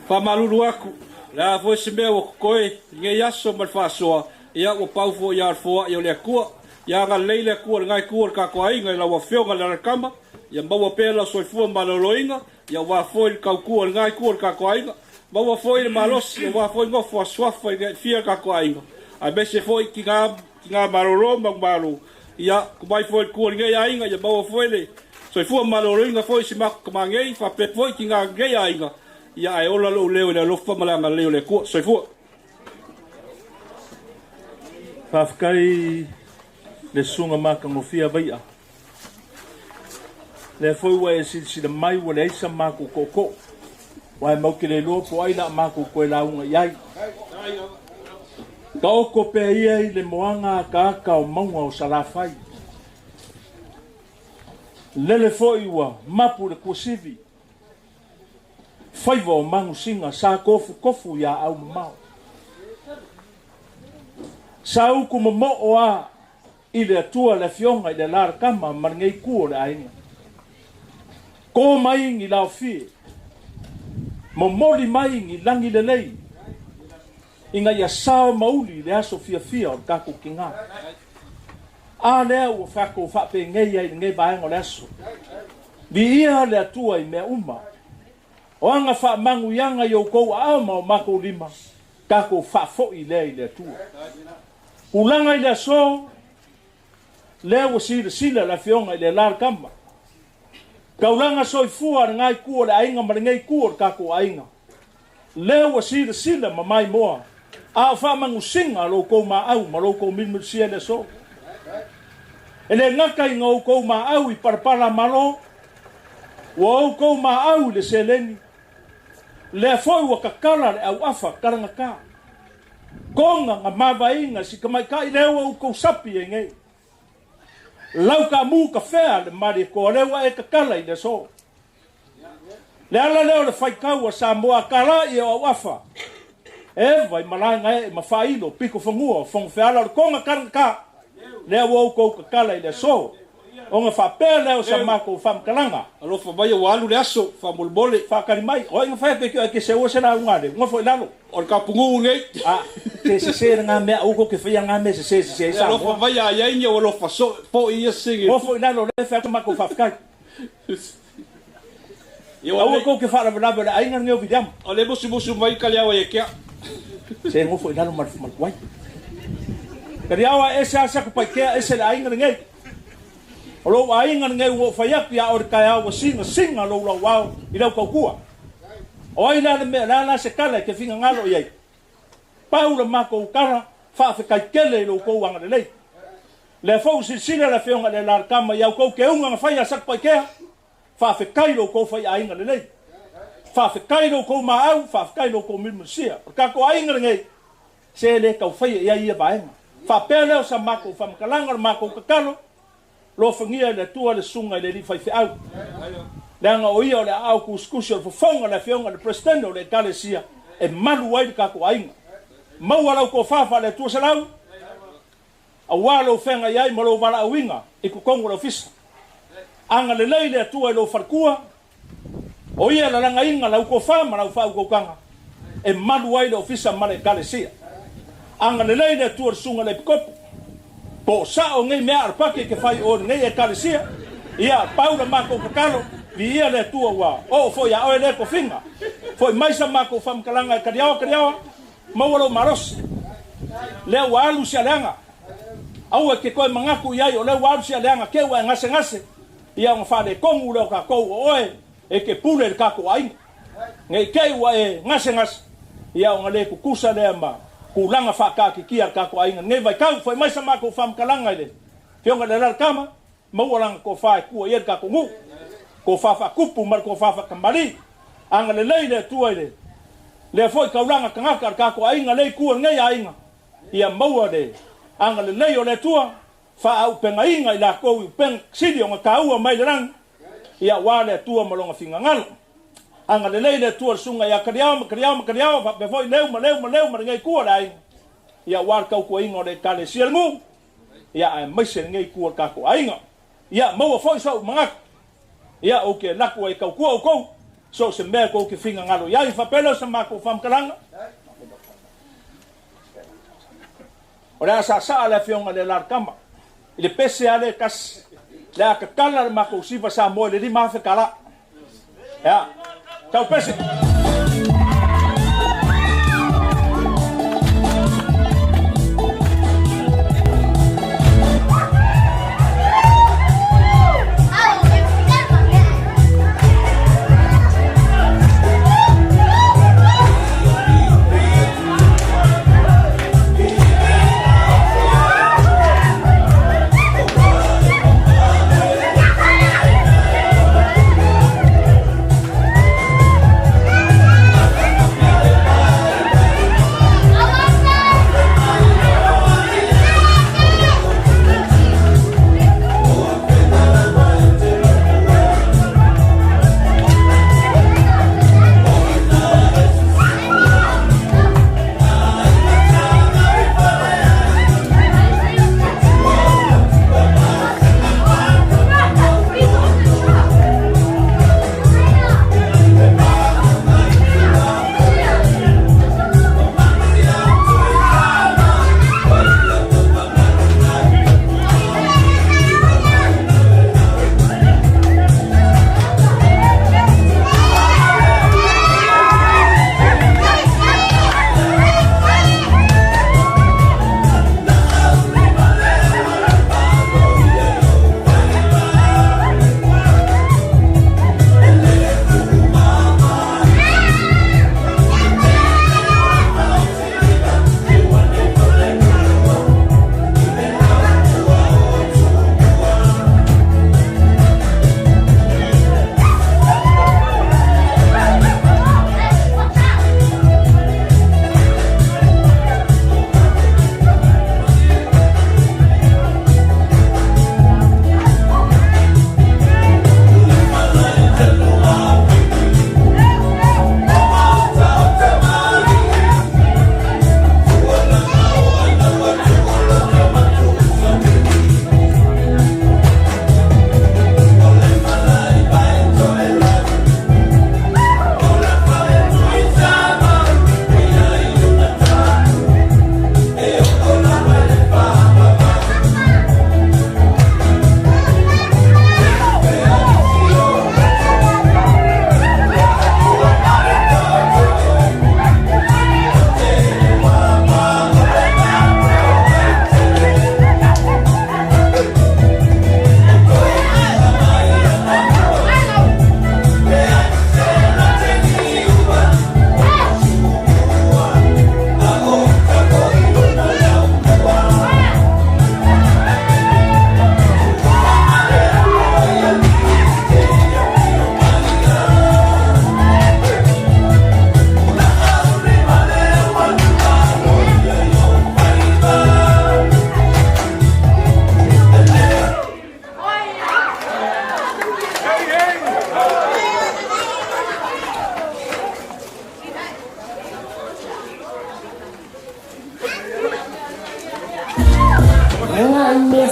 [SPEAKER 7] faamalulu atu, le a foi se mea ua totoe i lenei aso ma le faasoa, ia ua pau foi ia le foai o le Atua. Ia agalelei le Atua i lena itu o le tatou aiga i lau Afioga i le Alakama, ia maua pea lau soifua maloloina, ia aua foi le tautua i lena itu o le tatou aiga. Maua foi le malosi aua foi nofo a suafa i mea e fia le tatou aiga, aemaise foi tina, tina malolo ma malo. Ia, tumai foi le tua i lenei aiga, ia maua foi le soifua maloloina foi i si matou tama nei, faapea foi tina o lenei aiga, ia ae ola lou leo i le alofa ma le agalelei o le Atua. Soifua.
[SPEAKER 9] Faafetai le susuga matagofie Vai'a. Lea foi ua e silasila mai ua leai sa matou tootoo, aua e mau te le iloa po o ai la matou toe lauga i ai. Taoto pea ia i le moaga akaaka o mauga o Salafai. Lele foi ua mapu le kuasivi. Faiva o magusiga sa kofukofu iā aumamao. Sa uku momoo a i le Atua le Afioga i le Alalatama ma lenei ku o le aiga. Ko mai ni laofie, momoli mai ni lagi lelei, ina ia sao ma uli le aso fiafia o le tatou tiga. A lea ua tatou faapenei ai i lenei vaega o le aso. Viia le Atua i mea uma. O aga faamanuiaga i outou aao ma o matou lima, tatou faafoi lea i le Atua. Tulaga i le aso, lea ua silasila le Afioga i le Alalatama, taulaga soifua a lena itu o le aiga ma lenei itu o le tatou aiga, lea ua silasila ma maimoa, a o faamanusiga a lo outou maau ma lo outou milumilusia i le aso. E le gata ina outou maau i palapala malo, ua outou maau i le seleni, lea foi ua tatala le auafa talagata. Toga na mavaeina si tamaitai lea ua outou sapi ai nei. Lau taamu ka fea le malietoa lea ua e tatala i le aso. Le ala lea o le faitau a Samoa tala i o auafa. Eva i malae gaee ma faailo pito fanua o Fogafeala o le toga talagata. Lea ua outou tatala i le aso. Ona faapea lea o sa matou faamatalaga.
[SPEAKER 7] Alofa mai ua alu le aso, faamolemole.
[SPEAKER 9] Faatali mai, o ai na fai atu e te seua se lauga a le nofo i lalo.
[SPEAKER 7] O le kapunuu nei.
[SPEAKER 9] A, te sese lena mea, aua tou te faia na mea sese sese ai Samoa.
[SPEAKER 7] Alofa mai a iai ni o alofa so po ia sigi.
[SPEAKER 9] Nofo i lalo lea fai atu matou faafetai. Aua tou te faalavelave o le aiga lenei o Viliama.
[SPEAKER 7] O le musumusu mai ka le awa ia kea.
[SPEAKER 9] Se nofo i lalo ma le tuai. Kaliaoa e ese lava Satupaitea ese le aiga lenei. O lou aiga lenei ua ou fai atu ia oe le taeao ua sinasiga lou lauao i lau tautua. O ai la le mea, le a la se tala e te finagalo i ai? Pau le matou tala, faafetai tele i lo outou agalelei. Lea foi ua silasila le Afioga i le Alalatama i a outou keuga na fai a Satupaitea, faafetai i lo outou faiaiga lelei. Faafetai i lo outou maau, faafetai i lo outou milimilisia. O le tatou aiga lenei, se le tau faia i ai ia vaega. Faapea lea o sa matou faamatalaga, o le matou tatalo, Alofagia e le Atua le susuga i le alii faifeau, leaga o ia o le aao tusitusi o le fofoga o le Afioga i le Peresetene o le Ekalesia e malu ai le tatou aiga. Maua lau tofa faale-Atua selau, aua lou feagai ai ma lou valaauina i totonu o le ofisa. Agalelei le Atua i lou faletua, o ia e lalagaina lau tofa ma lau faautautaga e malu ai le ofisa ma le Ekalesia. Agalelei le Atua i le susuga i le Epikopo, po o sao nei mea alapaki e te fai o lenei Ekalesia. Ia, pau le matou tatalo, viia le Atua ua oo foi ia oe lea tofiga. Foi mai sa matou faamatalaga e Kaliaoa, Kaliaoa, maua lou malosi. Lea ua alu si aleaga. Aua e te toe manatu i ai o lea ua alu si aleaga te ua e gasegase. Ia ona faaletonu lea o tatou o oe e te pule i le tatou aiga. Ne i te i ua e gasegase, ia ona le tutusa lea ma tulaga faataatitia a le tatou aiga i lenei vaitau. Foi mai sa matou faamatalaga i le Afioga i le Alalatama, maua lana tofa e tua i ai le tatou nuu, tofa faatupu ma le tofa faatamalii. Agalelei le Atua i le lea foi taulaga tagata a le tatou aiga, lea itu o lenei aiga, ia maua le agalelei o le Atua faaaupegaina i latou i upega sili ona taua mai le lagi, ia aua le Atua ma lona finagalo. Agalelei le Atua i le susuga ia Kaliao ma Kaliao ma Kaliao, faapea foi Leu ma Leu ma Leu ma lenei itu o le aiga, ia aua le tautuaina o le Ekalesia le nuu, ia aemaise lenei itu o le tatou aiga. Ia maua foi sou manatu, ia ou te alu atu ai e tautua outou, so o se mea tou te finagalo i ai. Faapea lea o sa matou faamatalaga. O le a saasaa le Afioga i le Alalatama i le pese lava lea e tasi, le a tatala le matou siva Samoa i le $5,000 tala. Ia, tau pese!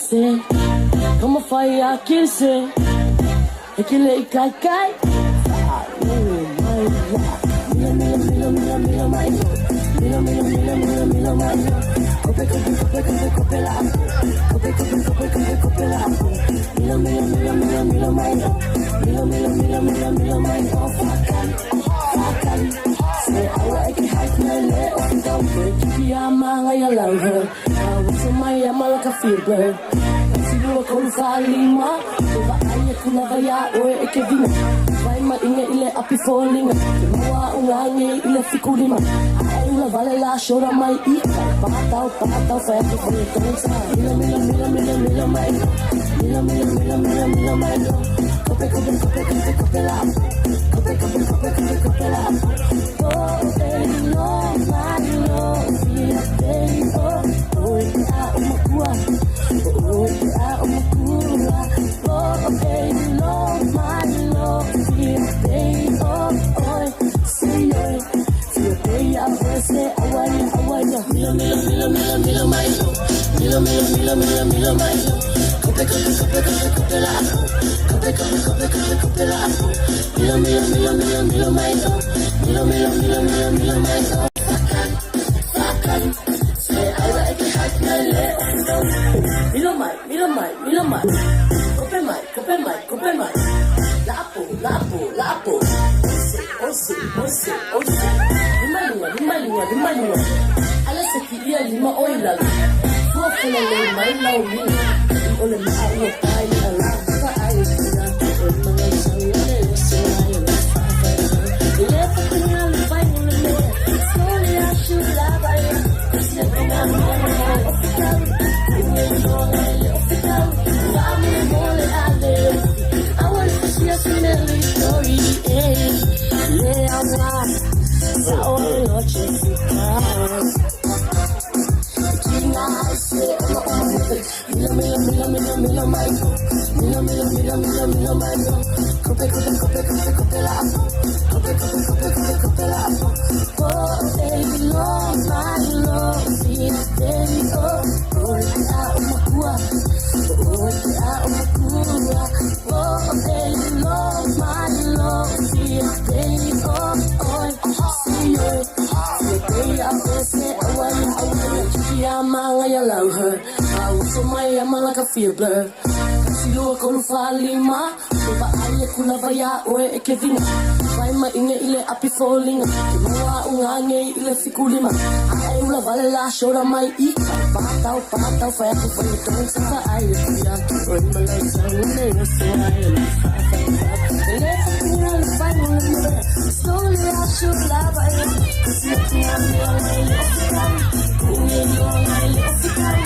[SPEAKER 8] Se Taumafai ia Kilise E ke le i kaikai Faalogo mai la Milo milo milo milo milo mai lo Milo milo milo milo milo mai lo Kope kope kope kope kope la apo Kope kope kope kope kope la apo Milo milo milo milo milo mai lo Milo milo milo milo milo mai lo Fakali fakali Se aua e ke haik nei le o whitau Koe kiki a māngai a lau he Uso mai a malaka fever Silua kolu whaalima Te vaai e kula vai a oe e ke vina Vai ma inge ile api fōlinga Te mua o ngā nge ile fikulima Ae ula vale la shora mai i kai Pātau, pātau, whai ake whai e tōnsa Milo, milo, milo, milo, milo mai lo Milo, milo, milo, milo, milo mai lo Kope, kope, kope, kope, kope la apo Kope, kope, kope, kope, kope la apo Oh, e lo, mai lo, fia te o Oe te a o makua Oe te a o makua Oh, e lo, mai lo, fia te o Oe, se oe Fia te a oe se awaia, awaia Milo, milo, milo, milo, milo mai lo Milo, milo, milo, milo, milo mai lo Kope, kope, kope, kope, kope la apo Kope, kope, kope, kope, kope la apo Milo, milo, milo, milo, milo mai lo Milo, milo, milo, milo, milo mai lo Fakali, fakali Se aua e ke haik nei le o whitau Milo mai, milo mai, milo mai Kope mai, kope mai, kope mai La apo, la apo, la apo Ose, ose, ose, ose Lima lua, lima lua, lima lua Ala se ki ia lima o i lalo Fua funa le mai lau lima I ole maa ua pai ni ala Fa ai ki a ke o mga isanga le o se ai o la fa fa fa Le fa tinga le fai mo le mea Slowly I should love I Kusi e tunga mea mo o whitau Kume no le o whitau Wa mo mo le ale Awa le kusi a sineli tori eh Le awa Sa o le oche fika Milo, milo, milo, milo, milo mai lo Milo, milo, milo, milo, milo mai lo Kope, kope, kope, kope, kope la apo Kope, kope, kope, kope, kope la apo Oh, e lo, mai lo Fia te o Oe te a o makua Oe te a o makua Oh, e lo, mai lo Fia te o Oe, se oe Fia te a oe se awaia, awaia Kiki a māngai a lau he Uso mai a malaka fever Silua kolu whaalima Te vaai e kula vai a oe e ke vina Vai ma inge ile api fōlinga Te mua o ngā nge ile fikulima Ae ula vale la shora mai i kai Pātau, pātau, whai ake whai e tōnsa Fa ai e kui a ki oe malai sau nei o se ai o la fa fa fa Le whakinga le whai mo le mea Slowly I should love I Kusi e tunga mea ngai le o whitau Ku'u e loa ngai le o whitau